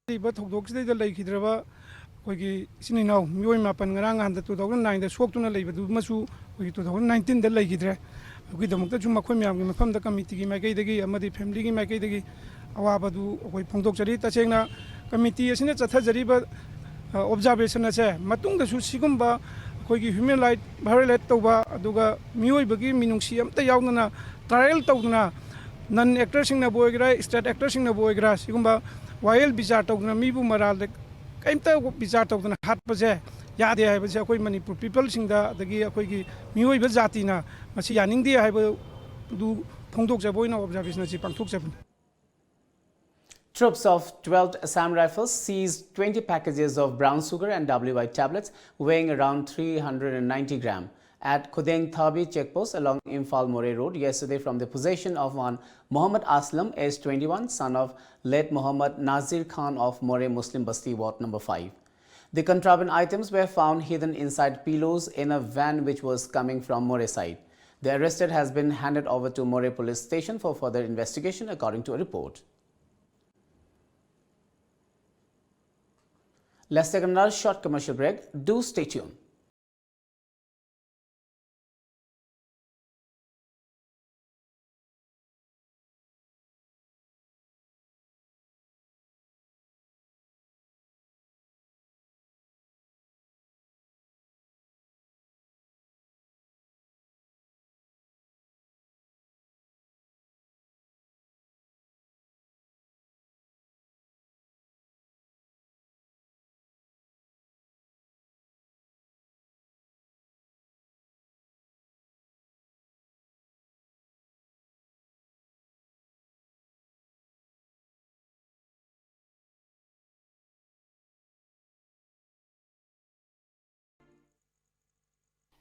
ꯂꯩꯔꯤꯕ ꯊꯧꯗꯣꯛꯁꯤꯗꯩꯗ ꯂꯩꯈꯤꯗ꯭ꯔꯕ ꯑꯩꯈꯣꯏꯒꯤ ꯏꯆꯤꯟ ꯏꯅꯥꯎ ꯃꯤꯑꯣꯏ ꯃꯥꯄꯟ ꯉꯔꯥꯡ ꯅꯍꯥꯟꯗ two thousand nineꯗ ꯁꯣꯛꯇꯨꯅ ꯂꯩꯕꯗꯨꯃꯁꯨ ꯑꯩꯈꯣꯏꯒꯤ two thousand nineteenꯗ ꯂꯩꯈꯤꯗ꯭ꯔꯦ꯫ ꯑꯗꯨꯒꯤꯗꯃꯛꯇꯁꯨ ꯃꯈꯣꯏ ꯃꯌꯥꯝꯒꯤ ꯃꯐꯝꯗ ꯀꯃꯤꯇꯤꯒꯤ ꯃꯥꯏꯀꯩꯗꯒꯤ ꯑꯃꯗꯤ ꯐꯦꯃꯤꯂꯤꯒꯤ ꯃꯥꯏꯀꯩꯗꯒꯤ ꯑꯋꯥꯕꯗꯨ ꯑꯩꯈꯣꯏ ꯐꯣꯡꯗꯣꯛꯆꯔꯤ꯫ ꯇꯁꯦꯡꯅ ꯀꯃꯤꯇꯤ ꯑꯁꯤꯅ ꯆꯠꯊꯖꯔꯤꯕ, ꯑ, ꯑꯣꯕꯖꯥꯔꯕꯦꯁꯟ ꯑꯁꯦ ꯃꯇꯨꯡꯗꯁꯨ ꯁꯤꯒꯨꯝꯕ ꯑꯩꯈꯣꯏꯒꯤ ꯍ꯭ꯌꯨꯃꯦꯟ ꯔꯥꯏꯠ ꯚꯥꯏꯑꯣꯂꯦꯠ ꯇꯧꯕ, ꯑꯗꯨꯒ ꯃꯤꯑꯣꯏꯕꯒꯤ ꯃꯤꯅꯨꯡꯁꯤ ꯑꯝꯇ ꯌꯥꯎꯗꯅ ꯇ꯭ꯔꯥꯏꯌꯦꯜ ꯇꯧꯗꯅ, ꯅꯟ ꯑꯦꯛꯇꯔꯁꯤꯡꯅꯕꯨ ꯑꯣꯏꯒꯦꯔꯥ, ꯁ꯭ꯇꯦꯠ ꯑꯦꯛꯇꯔꯁꯤꯡꯅꯕꯨ ꯑꯣꯏꯒꯦꯔꯥ, ꯁꯤꯒꯨꯝꯕ ꯋꯥꯌꯦꯜ ꯕꯤꯆꯥꯔ ꯇꯧꯗꯅ, ꯃꯤꯕꯨ ꯃꯔꯥꯜꯗ ꯀꯔꯤꯝꯇ ꯕꯤꯆꯥꯔ ꯇꯧꯗꯅ ꯍꯥꯠꯄꯁꯦ ꯌꯥꯗꯦ ꯍꯥꯏꯕꯁꯦ ꯑꯩꯈꯣꯏ ꯃꯅꯤꯄꯨꯔ ꯄꯤꯄꯜꯁꯤꯡꯗ, ꯑꯗꯒꯤ ꯑꯩꯈꯣꯏꯒꯤ ꯃꯤꯑꯣꯏꯕ ꯖꯥꯇꯤꯅ ꯃꯁꯤ ꯌꯥꯅꯤꯡꯗꯦ ꯍꯥꯏꯕꯗꯨ ꯐꯣꯡꯗꯣꯛꯆꯕ ꯑꯣꯏꯅ ꯑꯣꯕꯖꯥꯔꯕꯦꯁꯟ ꯑꯁꯤ ꯄꯥꯡꯊꯣꯛꯆꯕꯅꯤ꯫ Troops of twelfth Assam Rifles seized twenty packages of brown sugar and W Y tablets weighing around three hundred ninety gram at Khudeng Thabi checkpost along Imphal Moreh Road yesterday from the possession of one Mohammad Aslam, age twenty-one, son of late Mohammad Nazir Khan of Moreh Muslim Basti, Ward number five. The contraband items were found hidden inside pillows in a van which was coming from Moreh side. The arrested has been handed over to Moreh Police Station for further investigation, according to a report. Let's take another short commercial break. Do stay tuned.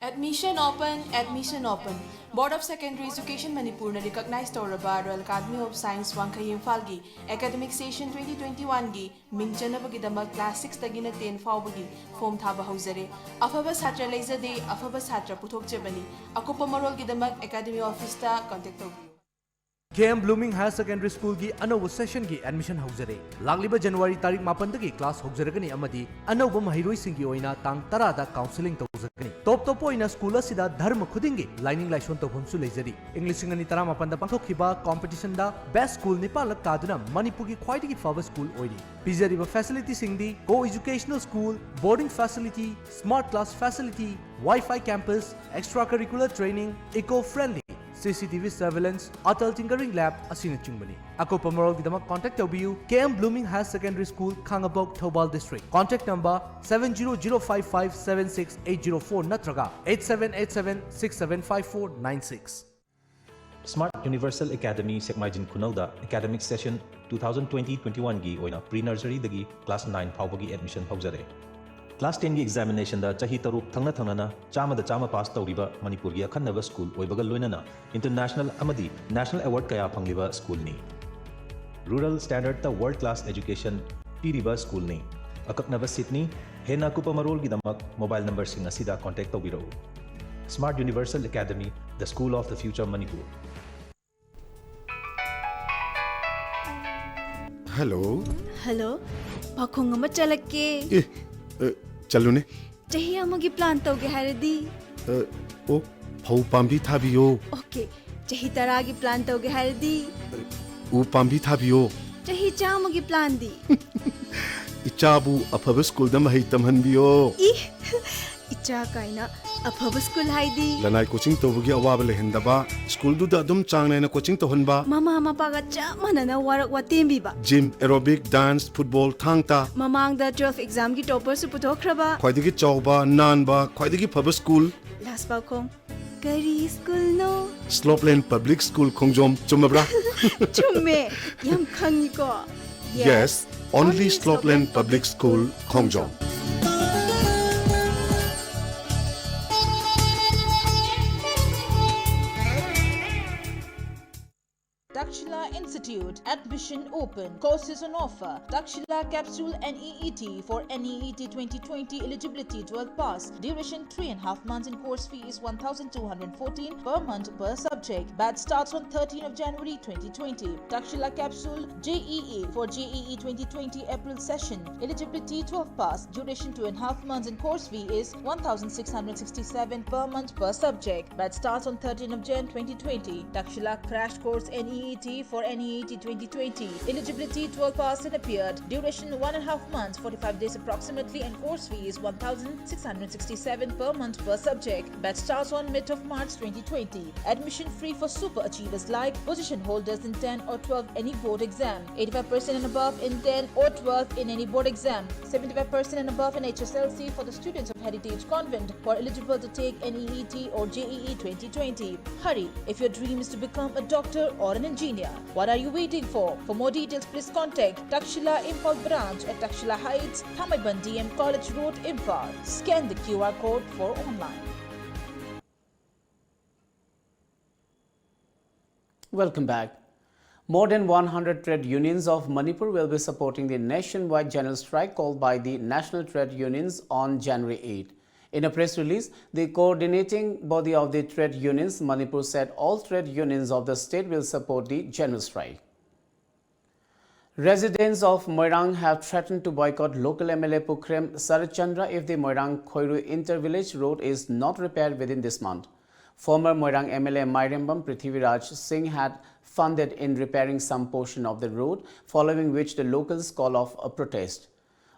Admission open, admission open. Board of Secondary Education ꯃꯅꯤꯄꯨꯔꯅ recognize ꯇꯧꯔꯕ Royal Academy of Science ꯋꯥꯡꯈꯩ ꯏꯝꯐꯥꯜꯒꯤ academic session twenty twenty-oneꯒꯤ ꯃꯤꯡ ꯆꯟꯅꯕꯒꯤꯗꯃꯛ class sixꯇꯒꯤꯅ ten ꯐꯥꯎꯕꯒꯤ form ꯊꯥꯕ ꯍꯧꯖꯔꯦ꯫ ꯑꯐꯕ ꯁꯥꯇ꯭ꯔ ꯂꯩꯖꯗꯦ, ꯑꯐꯕ ꯁꯥꯇ꯭ꯔ ꯄꯨꯊꯣꯛꯆꯕꯅꯤ꯫ ꯑꯀꯨꯞꯄ ꯃꯔꯣꯜꯒꯤꯗꯃꯛ academy officeꯇ contact ꯇꯧꯕꯤꯌꯨ꯫ ꯀꯦ ꯑꯦꯝ ꯕ꯭ꯂꯨꯃꯤꯡ ꯍꯥꯌꯔ ꯁꯦꯀꯦꯟꯗꯔꯤ ꯁ꯭ꯀꯨꯜꯒꯤ ꯑꯅꯧꯕ ꯁꯦꯁꯟꯒꯤ ꯑꯦꯗꯃꯤꯁꯟ ꯍꯧꯖꯔꯦ꯫ ꯂꯥꯛꯂꯤꯕ ꯖꯅꯋꯥꯔꯤ ꯇꯥꯔꯤꯛ ꯃꯥꯄꯟꯗꯒꯤ ꯀ꯭ꯂꯥꯁ ꯍꯧꯖꯔꯒꯅꯤ ꯑꯃꯗꯤ ꯑꯅꯧꯕ ꯃꯍꯩꯔꯣꯏꯁꯤꯡꯒꯤ ꯑꯣꯏꯅ ꯇꯥꯡ ꯇꯔꯥꯗ ꯀꯥꯎꯟꯁꯦꯂꯤꯡ ꯇꯧꯖꯒꯅꯤ꯫ ꯇꯣꯞ ꯇꯣꯞꯄ ꯑꯣꯏꯅ ꯁ꯭ꯀꯨꯜ ꯑꯁꯤꯗ ꯙꯔꯃ ꯈꯨꯗꯤꯡꯒꯤ ꯂꯥꯏꯅꯤꯡ ꯂꯥꯏꯁꯣꯟ ꯇꯧꯐꯝꯁꯨ ꯂꯩꯖꯔꯤ꯫ ꯏꯪ ꯂꯤꯁꯤꯡ ꯑꯅꯤ ꯇꯔꯥꯃꯥꯄꯟꯗ ꯄꯥꯡꯊꯣꯛꯈꯤꯕ ꯀꯣꯝꯄꯤꯇꯤꯁꯟꯗ ꯕꯦꯁ ꯁ꯭ꯀꯨꯜ ꯅꯤꯄꯥꯜꯂꯛ ꯇꯥꯗꯨꯅ ꯃꯅꯤꯄꯨꯔꯒꯤ ꯈ꯭ꯋꯥꯏꯗꯒꯤ ꯐꯕ ꯁ꯭ꯀꯨꯜ ꯑꯣꯏꯔꯤ꯫ ꯄꯤꯖꯔꯤꯕ ꯐꯦꯁꯤꯂꯤꯇꯤꯁꯤꯡꯗꯤ co-educational school, boarding facility, smart class facility, Wi-Fi campus, extra curricular training, eco friendly, C C T V surveillance, Atal Tinkering Lab ꯑꯁꯤꯅꯆꯤꯡꯕꯅꯤ꯫ ꯑꯀꯨꯞꯄ ꯃꯔꯣꯜꯒꯤꯗꯃꯛ contact ꯇꯧꯕꯤꯌꯨ K M Blooming Higher Secondary School, ꯈꯥꯉꯕꯣꯛ, Thoubal District꯫ Contact number seven zero zero five five seven six eight zero four ꯅꯠꯇ꯭ꯔꯒ eight seven eight seven six seven five four nine six꯫ Smart Universal Academy ꯁꯦꯛꯃꯥꯏꯖꯤꯡ ꯈꯨꯅꯧꯗ academic session two thousand twenty twenty-oneꯒꯤ ꯑꯣꯏꯅ pre nurseryꯗꯒꯤ class nine ꯐꯥꯎꯕꯒꯤ admission ꯍꯧꯖꯔꯦ꯫ Class tenꯒꯤ examinationꯗ ꯆꯍꯤ ꯇꯔꯨꯛ ꯊꯪꯅ ꯊꯪꯅꯅ ꯆꯥꯝꯃꯗ ꯆꯥꯝꯃ pass ꯇꯧꯔꯤꯕ ꯃꯅꯤꯄꯨꯔꯒꯤ ꯑꯈꯟꯅꯕ ꯁ꯭ꯀꯨꯜ ꯑꯣꯏꯕꯒ ꯂꯣꯏꯅꯅ international ꯑꯃꯗꯤ national award ꯀꯌꯥ ꯐꯪꯂꯤꯕ ꯁ꯭ꯀꯨꯜꯅꯤ꯫ Rural standardꯇ world class education ꯄꯤꯔꯤꯕ ꯁ꯭ꯀꯨꯜꯅꯤ꯫ ꯑꯀꯛꯅꯕ seatꯅꯤ꯫ ꯍꯦꯟꯅ ꯑꯀꯨꯞꯄ ꯃꯔꯣꯜꯒꯤꯗꯃꯛ mobile numberꯁꯤꯡ ꯑꯁꯤꯗ contact ꯇꯧꯕꯤꯔꯛꯎ꯫ Smart Universal Academy, the school of the future Manipur. Hello. Hello, ꯄꯥꯈꯣꯡ ꯑꯃ ꯆꯠꯂꯛꯀꯦ꯫ ꯑꯦ, ꯑ, ꯆꯠꯂꯨꯅꯦ꯫ ꯆꯍꯤ ꯑꯃꯒꯤ plan ꯇꯧꯒꯦ ꯍꯥꯏꯔꯗꯤ? ꯑ, ꯑꯣ, ꯐꯧ ꯄꯥꯝꯕꯤ ꯊꯥꯕꯤꯌꯣ꯫ Okay, ꯆꯍꯤ ꯇꯔꯥꯒꯤ plan ꯇꯧꯒꯦ ꯍꯥꯏꯔꯗꯤ? ꯎ ꯄꯥꯝꯕꯤ ꯊꯥꯕꯤꯌꯣ꯫ ꯆꯍꯤ ꯆꯥꯝꯃꯒꯤ planꯗꯤ? ꯏꯆꯥꯕꯨ ꯑꯐꯕ ꯁ꯭ꯀꯨꯜꯗ ꯃꯍꯩ ꯇꯝꯍꯟꯕꯤꯌꯣ꯫ ꯏ, ꯏꯆꯥ ꯀꯥꯏꯅ ꯑꯐꯕ ꯁ꯭ꯀꯨꯜ ꯍꯥꯏꯗꯤ? ꯂꯅꯥꯏ coaching ꯇꯧꯕꯒꯤ ꯑꯋꯥꯕ ꯂꯩꯍꯟꯗꯕ, ꯁ꯭ꯀꯨꯜꯗꯨꯗ ꯑꯗꯨꯝ ꯆꯥꯡ ꯅꯥꯏꯅ coaching ꯇꯧꯍꯟꯕ꯫ ꯃꯃꯥ ꯃꯄꯥꯒ ꯆꯞ ꯃꯥꯟꯅꯅ work ꯋꯥꯇꯦꯝꯕꯤꯕ꯫ Gym, aerobic, dance, football, ꯊꯥꯡ ꯇꯥ꯫ ꯃꯃꯥꯡꯗ twelve examꯒꯤ topperꯁꯨ ꯄꯨꯊꯣꯛꯈ꯭ꯔꯕ꯫ ꯈ꯭ꯋꯥꯏꯗꯒꯤ ꯆꯥꯎꯕ, ꯅꯥꯟꯕ, ꯈ꯭ꯋꯥꯏꯗꯒꯤ ꯐꯕ ꯁ꯭ꯀꯨꯜ꯫ Last ꯄꯥꯎꯈꯣꯡ, ꯀꯔꯤ ꯁ꯭ꯀꯨꯜꯅꯣ? Slopeland Public School ꯈꯣꯡꯖꯣꯝ, ꯆꯨꯝꯃꯕ꯭ꯔꯥ? ꯆꯨꯝꯃꯦ, ꯌꯥꯝ ꯈꯪꯉꯤꯀꯣ꯫ Yes, only Slopeland Public School Khongjom. Admission open. Courses on offer. Takshila capsule N E E T for N E E T twenty twenty, eligibility twelve pass. Duration three and a half months and course fee is one thousand two hundred fourteen per month per subject. Batch starts on thirteenth of January twenty twenty. Takshila capsule J E E for J E E twenty twenty April session. Eligibility twelve pass. Duration two and a half months and course fee is one thousand six hundred sixty-seven per month per subject. Batch starts on thirteenth of Jan twenty twenty. Takshila crash course N E E T for N E E T twenty twenty. Eligibility twelve pass and appeared. Duration one and a half months, forty-five days approximately, and course fee is one thousand six hundred sixty-seven per month per subject. Batch starts on mid of March twenty twenty. Admission free for super achievers like position holders in ten or twelve any board exam. Eighty-five percent and above in ten or twelve in any board exam. Seventy-five percent and above in H S L C for the students of Heritage Convent who are eligible to take N E E T or J E E twenty twenty. Hurry, if your dream is to become a doctor or an engineer. What are you waiting for? For more details, please contact Takshila Imphal Branch at Takshila Heights, Thamaiban D M College Road, Imphal. Scan the Q R code for online. Welcome back. More than one hundred trade unions of Manipur will be supporting the nationwide general strike called by the National Trade Unions on January eighth. In a press release, the coordinating body of the trade unions, Manipur, said all trade unions of the state will support the general strike. Residents of Moirang have threatened to boycott local M L A Pukhrem Saratchandra if the Moirang Khoiru inter-village road is not repaired within this month. Former Moirang M L A Mairembam Prithviraj Singh had funded in repairing some portion of the road, following which the locals call off a protest.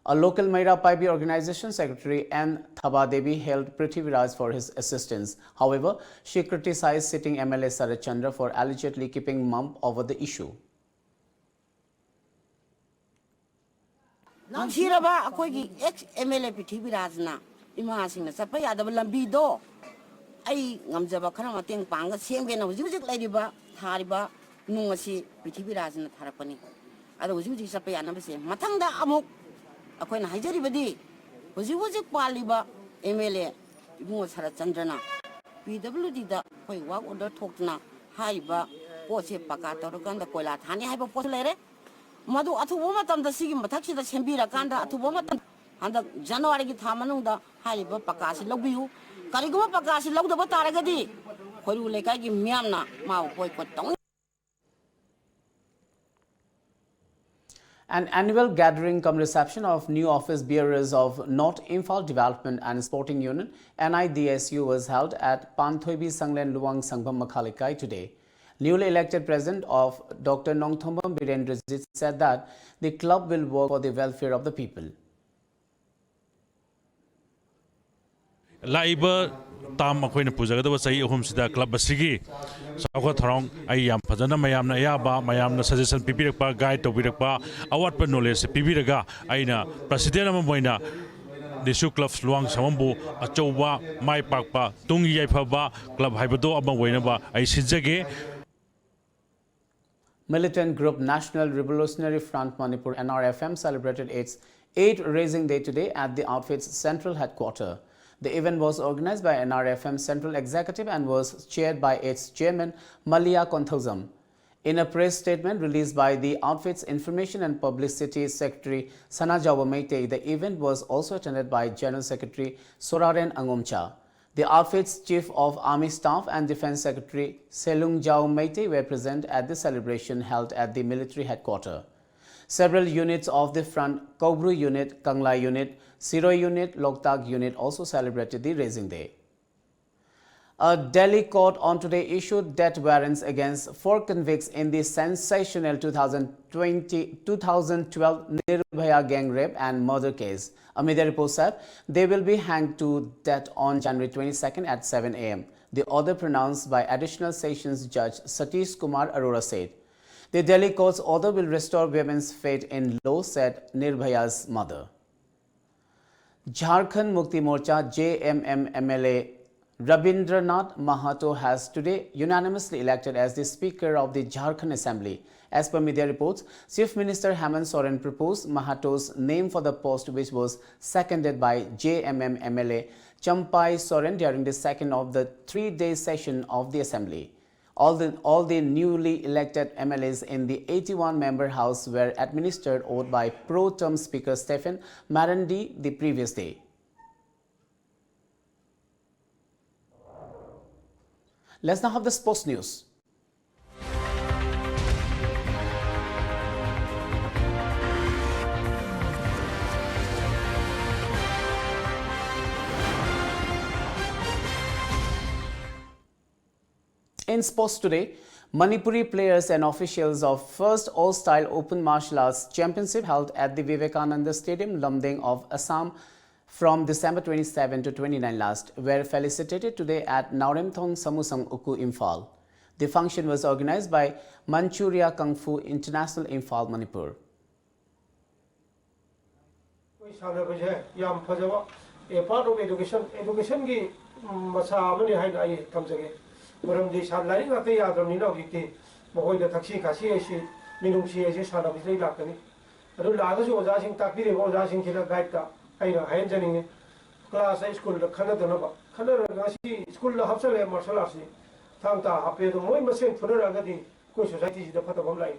A local Meira Paibi organization secretary N Thaba Devi hailed Prithviraj for his assistance. However, she criticized sitting M L A Saratchandra for allegedly keeping mum over the issue. ꯅꯨꯡꯁꯤꯔꯕ ꯑꯩꯈꯣꯏꯒꯤ X M L ꯑꯦ ꯄ꯭ꯔꯤꯊꯤꯕꯤꯔꯥꯖꯅ ꯏꯃꯥꯁꯤꯡꯅ ꯆꯠꯄ ꯌꯥꯗꯕ ꯂꯝꯕꯤꯗꯣ ꯑꯩ ꯉꯝꯖꯕ ꯈꯔ ꯃꯇꯦꯡ ꯄꯥꯡꯉꯒ ꯁꯦꯝꯒꯦꯅ ꯍꯧꯖꯤꯛ ꯍꯧꯖꯤꯛ ꯂꯩꯔꯤꯕ ꯊꯥꯔꯤꯕ ꯅꯨꯡ ꯑꯁꯤ ꯄ꯭ꯔꯤꯊꯤꯕꯤꯔꯥꯖꯅ ꯊꯥꯔꯛꯄꯅꯤ꯫ ꯑꯗꯣ ꯍꯧꯖꯤꯛ ꯍꯧꯖꯤꯛ ꯆꯠꯄ ꯌꯥꯅꯕꯁꯦ ꯃꯊꯪꯗ ꯑꯃꯨꯛ ꯑꯩꯈꯣꯏꯅ ꯍꯥꯏꯖꯔꯤꯕꯗꯤ ꯍꯧꯖꯤꯛ ꯍꯧꯖꯤꯛ ꯄꯥꯜꯂꯤꯕ ꯑꯦꯝ ꯑꯦꯜ ꯑꯦ ꯏꯕꯨꯡꯉꯣ ꯁꯔꯠꯆꯟꯗ꯭ꯔꯅ ꯄꯤ ꯗꯕ꯭ꯂꯤꯎ ꯗꯤꯗ ꯑꯩꯈꯣꯏ ꯋꯥꯔꯛ ꯑꯣꯔꯗꯔ ꯊꯣꯛꯇꯅ ꯍꯥꯏꯔꯤꯕ ꯄꯣꯠꯁꯦ ꯄꯀꯥ ꯇꯧꯔꯀꯥꯟꯗ ꯀꯣꯏꯂꯥ ꯊꯥꯅꯤ ꯍꯥꯏꯕ ꯄꯣꯠꯁꯨ ꯂꯩꯔꯦ꯫ ꯃꯗꯨ ꯑꯊꯨꯕ ꯃꯇꯝꯗ ꯁꯤꯒꯤ ꯃꯊꯛꯁꯤꯗ ꯁꯦꯝꯕꯤꯔꯀꯥꯟꯗ ꯑꯊꯨꯕ ꯃꯇꯝ, ꯍꯟꯗꯛ ꯖꯅꯋꯥꯔꯤꯒꯤ ꯊꯥ ꯃꯅꯨꯡꯗ ꯍꯥꯏꯔꯤꯕ ꯄꯀꯥꯁꯤ ꯂꯧꯕꯤꯌꯨ꯫ ꯀꯔꯤꯒꯨꯝꯕ ꯄꯀꯥꯁꯤ ꯂꯧꯗꯕ ꯇꯥꯔꯒꯗꯤ ꯈꯣꯏꯔꯨ ꯂꯩꯀꯥꯏꯒꯤ ꯃꯤꯌꯥꯝꯅ ꯃꯥꯕꯨ boycott ꯇꯧꯅꯤ꯫ An annual gathering cum reception of new office bearers of North Imphal Development and Sporting Union, N I D S U, was held at Panthoibi Sanglen Luang Sangbam Makha Lekai today. Newly elected president of Doctor Nongthombam Birendrajit said that the club will work for the welfare of the people. ꯂꯥꯛꯏꯕ ꯇꯥꯝ ꯑꯩꯈꯣꯏꯅ ꯄꯨꯖꯒꯗꯕ ꯆꯍꯤ ꯑꯍꯨꯝꯁꯤꯗ club ꯑꯁꯤꯒꯤ ꯆꯥꯎꯈꯠ ꯊꯧꯔꯥꯡ ꯑꯩ ꯌꯥꯝ ꯐꯖꯅ ꯃꯌꯥꯝꯅ ꯑꯌꯥꯕ, ꯃꯌꯥꯝꯅ suggestion ꯄꯤꯕꯤꯔꯛꯄ, guide ꯇꯧꯕꯤꯔꯛꯄ, ꯑꯋꯥꯠꯄ knowledge ꯄꯤꯕꯤꯔꯒ ꯑꯩꯅ president ꯑꯃ ꯑꯣꯏꯅ ꯗꯤꯁꯨ ꯀ꯭ꯂꯕ ꯂꯨꯋꯥꯡ ꯁꯪꯕꯝꯕꯨ ꯑꯆꯧꯕ, ꯃꯥꯏ ꯄꯥꯛꯄ, ꯇꯨꯡꯒꯤ ꯌꯥꯏꯐꯕ ꯀ꯭ꯂꯕ ꯍꯥꯏꯕꯗꯣ ꯑꯃ ꯑꯣꯏꯅꯕ ꯑꯩ ꯁꯤꯟꯖꯒꯦ꯫ Militant group National Revolutionary Front Manipur, N R F M, celebrated its eighth Raising Day today at the outfit's central headquarters. The event was organized by N R F M Central Executive and was chaired by its chairman, Malia Konthoujam. In a press statement released by the outfit's Information and Publicity Secretary, Sanajao Meitei, the event was also attended by General Secretary Soraren Angomcha. The outfit's Chief of Army Staff and Defense Secretary Selungjao Meitei were present at the celebration held at the military headquarters. Several units of the front, Kobru Unit, Kangla Unit, Siroi Unit, Loktak Unit, also celebrated the Raising Day. A Delhi court on today issued death warrants against four convicts in the sensational two thousand twenty, two thousand twelve Nirbhaya gang rape and murder case. A media report said they will be hanged to death on January twenty-second at seven a m. The order, pronounced by Additional Sessions Judge Satish Kumar Arora, said the Delhi court's order will restore women's faith in law, said Nirbhaya's mother. Jharkhand Mukti Morcha, J M M, M L A Rabindranath Mahato has today unanimously elected as the Speaker of the Jharkhand Assembly. As per media reports, Chief Minister Hemant Soren proposed Mahato's name for the post, which was seconded by J M M M L A Champai Soren during the second of the three-day session of the Assembly. All the, all the newly elected M L As in the eighty-one member House were administered oath by pro tem Speaker Stephen Marandi the previous day. Let's now have the sports news. In sports today, Manipuri players and officials of first All Style Open Martial Arts Championship held at the Vivekananda Stadium, Lumding of Assam from December twenty-seven to twenty-nine last were felicitated today at Naoremthong Samusang Ukhu, Imphal. The function was organized by Manchuria Kung Fu International, Imphal, Manipur. ꯑꯩꯈꯣꯏ ꯁꯥꯟꯅꯕꯁꯦ ꯌꯥꯝ ꯐꯖꯕ, a part of education, educationꯒꯤ, ꯎꯝ, ꯃꯆꯥ ꯑꯃꯅꯤ ꯍꯥꯏꯅ ꯑꯩ ꯊꯝꯖꯒꯦ꯫ ꯃꯔꯝꯗꯤ ꯁꯥ-, ꯂꯥꯏꯔꯤꯛ ꯉꯥꯛꯇ ꯌꯥꯗ꯭ꯔꯕꯅꯤꯅ ꯍꯧꯖꯤꯛꯇꯤ ꯃꯈꯣꯏꯗ ꯊꯛꯁꯤ ꯈꯥꯁꯤ ꯍꯥꯏꯁꯤ, ꯃꯤꯅꯨꯡꯁꯤ ꯍꯥꯏꯁꯤ ꯁꯥꯟꯅꯕꯁꯤꯗꯒꯤ ꯂꯥꯛꯀꯅꯤ꯫ ꯑꯗꯨ ꯂꯥꯛꯑꯒꯁꯨ ꯑꯣꯖꯥꯁꯤꯡ, ꯇꯥꯛꯄꯤꯔꯤꯕ ꯑꯣꯖꯥꯁꯤꯡꯁꯤꯗ guideꯇ ꯑꯩꯅ ꯍꯥꯏꯍꯟꯖꯅꯤꯡꯉꯤ꯫ Classꯇ, schoolꯗ ꯈꯟꯅꯗꯅꯕ, ꯈꯟꯅꯔꯒ ꯉꯁꯤ schoolꯗ ꯍꯥꯞꯆꯜꯂꯦ martial artsꯁꯤ, ꯊꯥꯡ ꯇꯥ ꯍꯥꯞꯄꯦ, ꯑꯗꯣ ꯃꯣꯏ ꯃꯁꯦꯟ ꯐꯨꯅꯔꯛꯑꯒꯗꯤ ꯑꯩꯈꯣꯏ societyꯁꯤꯗ ꯐꯠꯇꯕ ꯑꯃ ꯂꯥꯛꯏ꯫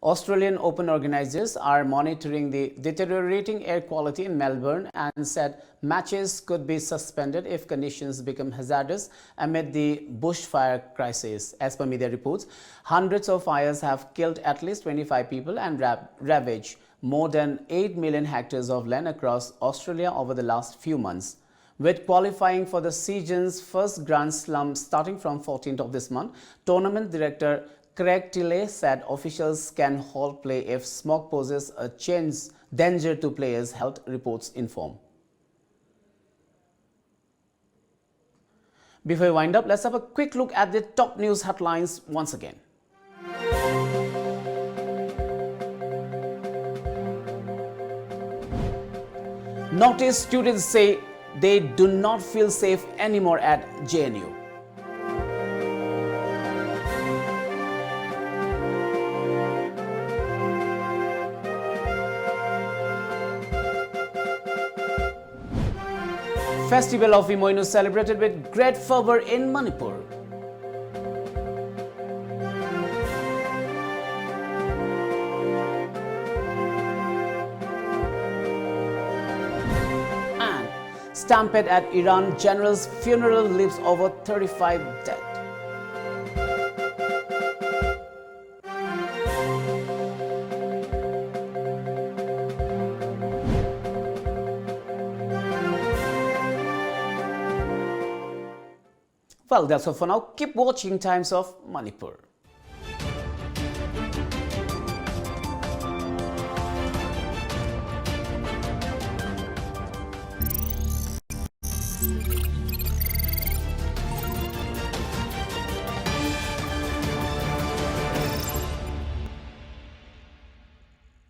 Australian Open organizers are monitoring the deteriorating air quality in Melbourne and said matches could be suspended if conditions become hazardous amid the bushfire crisis. As per media reports, hundreds of fires have killed at least twenty-five people and rav-, ravaged more than eight million hectares of land across Australia over the last few months. With qualifying for the season's first Grand Slam starting from fourteenth of this month, tournament director Craig Tiley said officials can halt play if smoke poses a change, danger to players, health reports inform. Before we wind up, let's have a quick look at the top news headlines once again. Northeast students say they do not feel safe anymore at J N U. Festival of Imoinu celebrated with great fervor in Manipur. And stampede at Iran general's funeral leaves over thirty-five dead. Well, that's all for now. Keep watching Times of Manipur.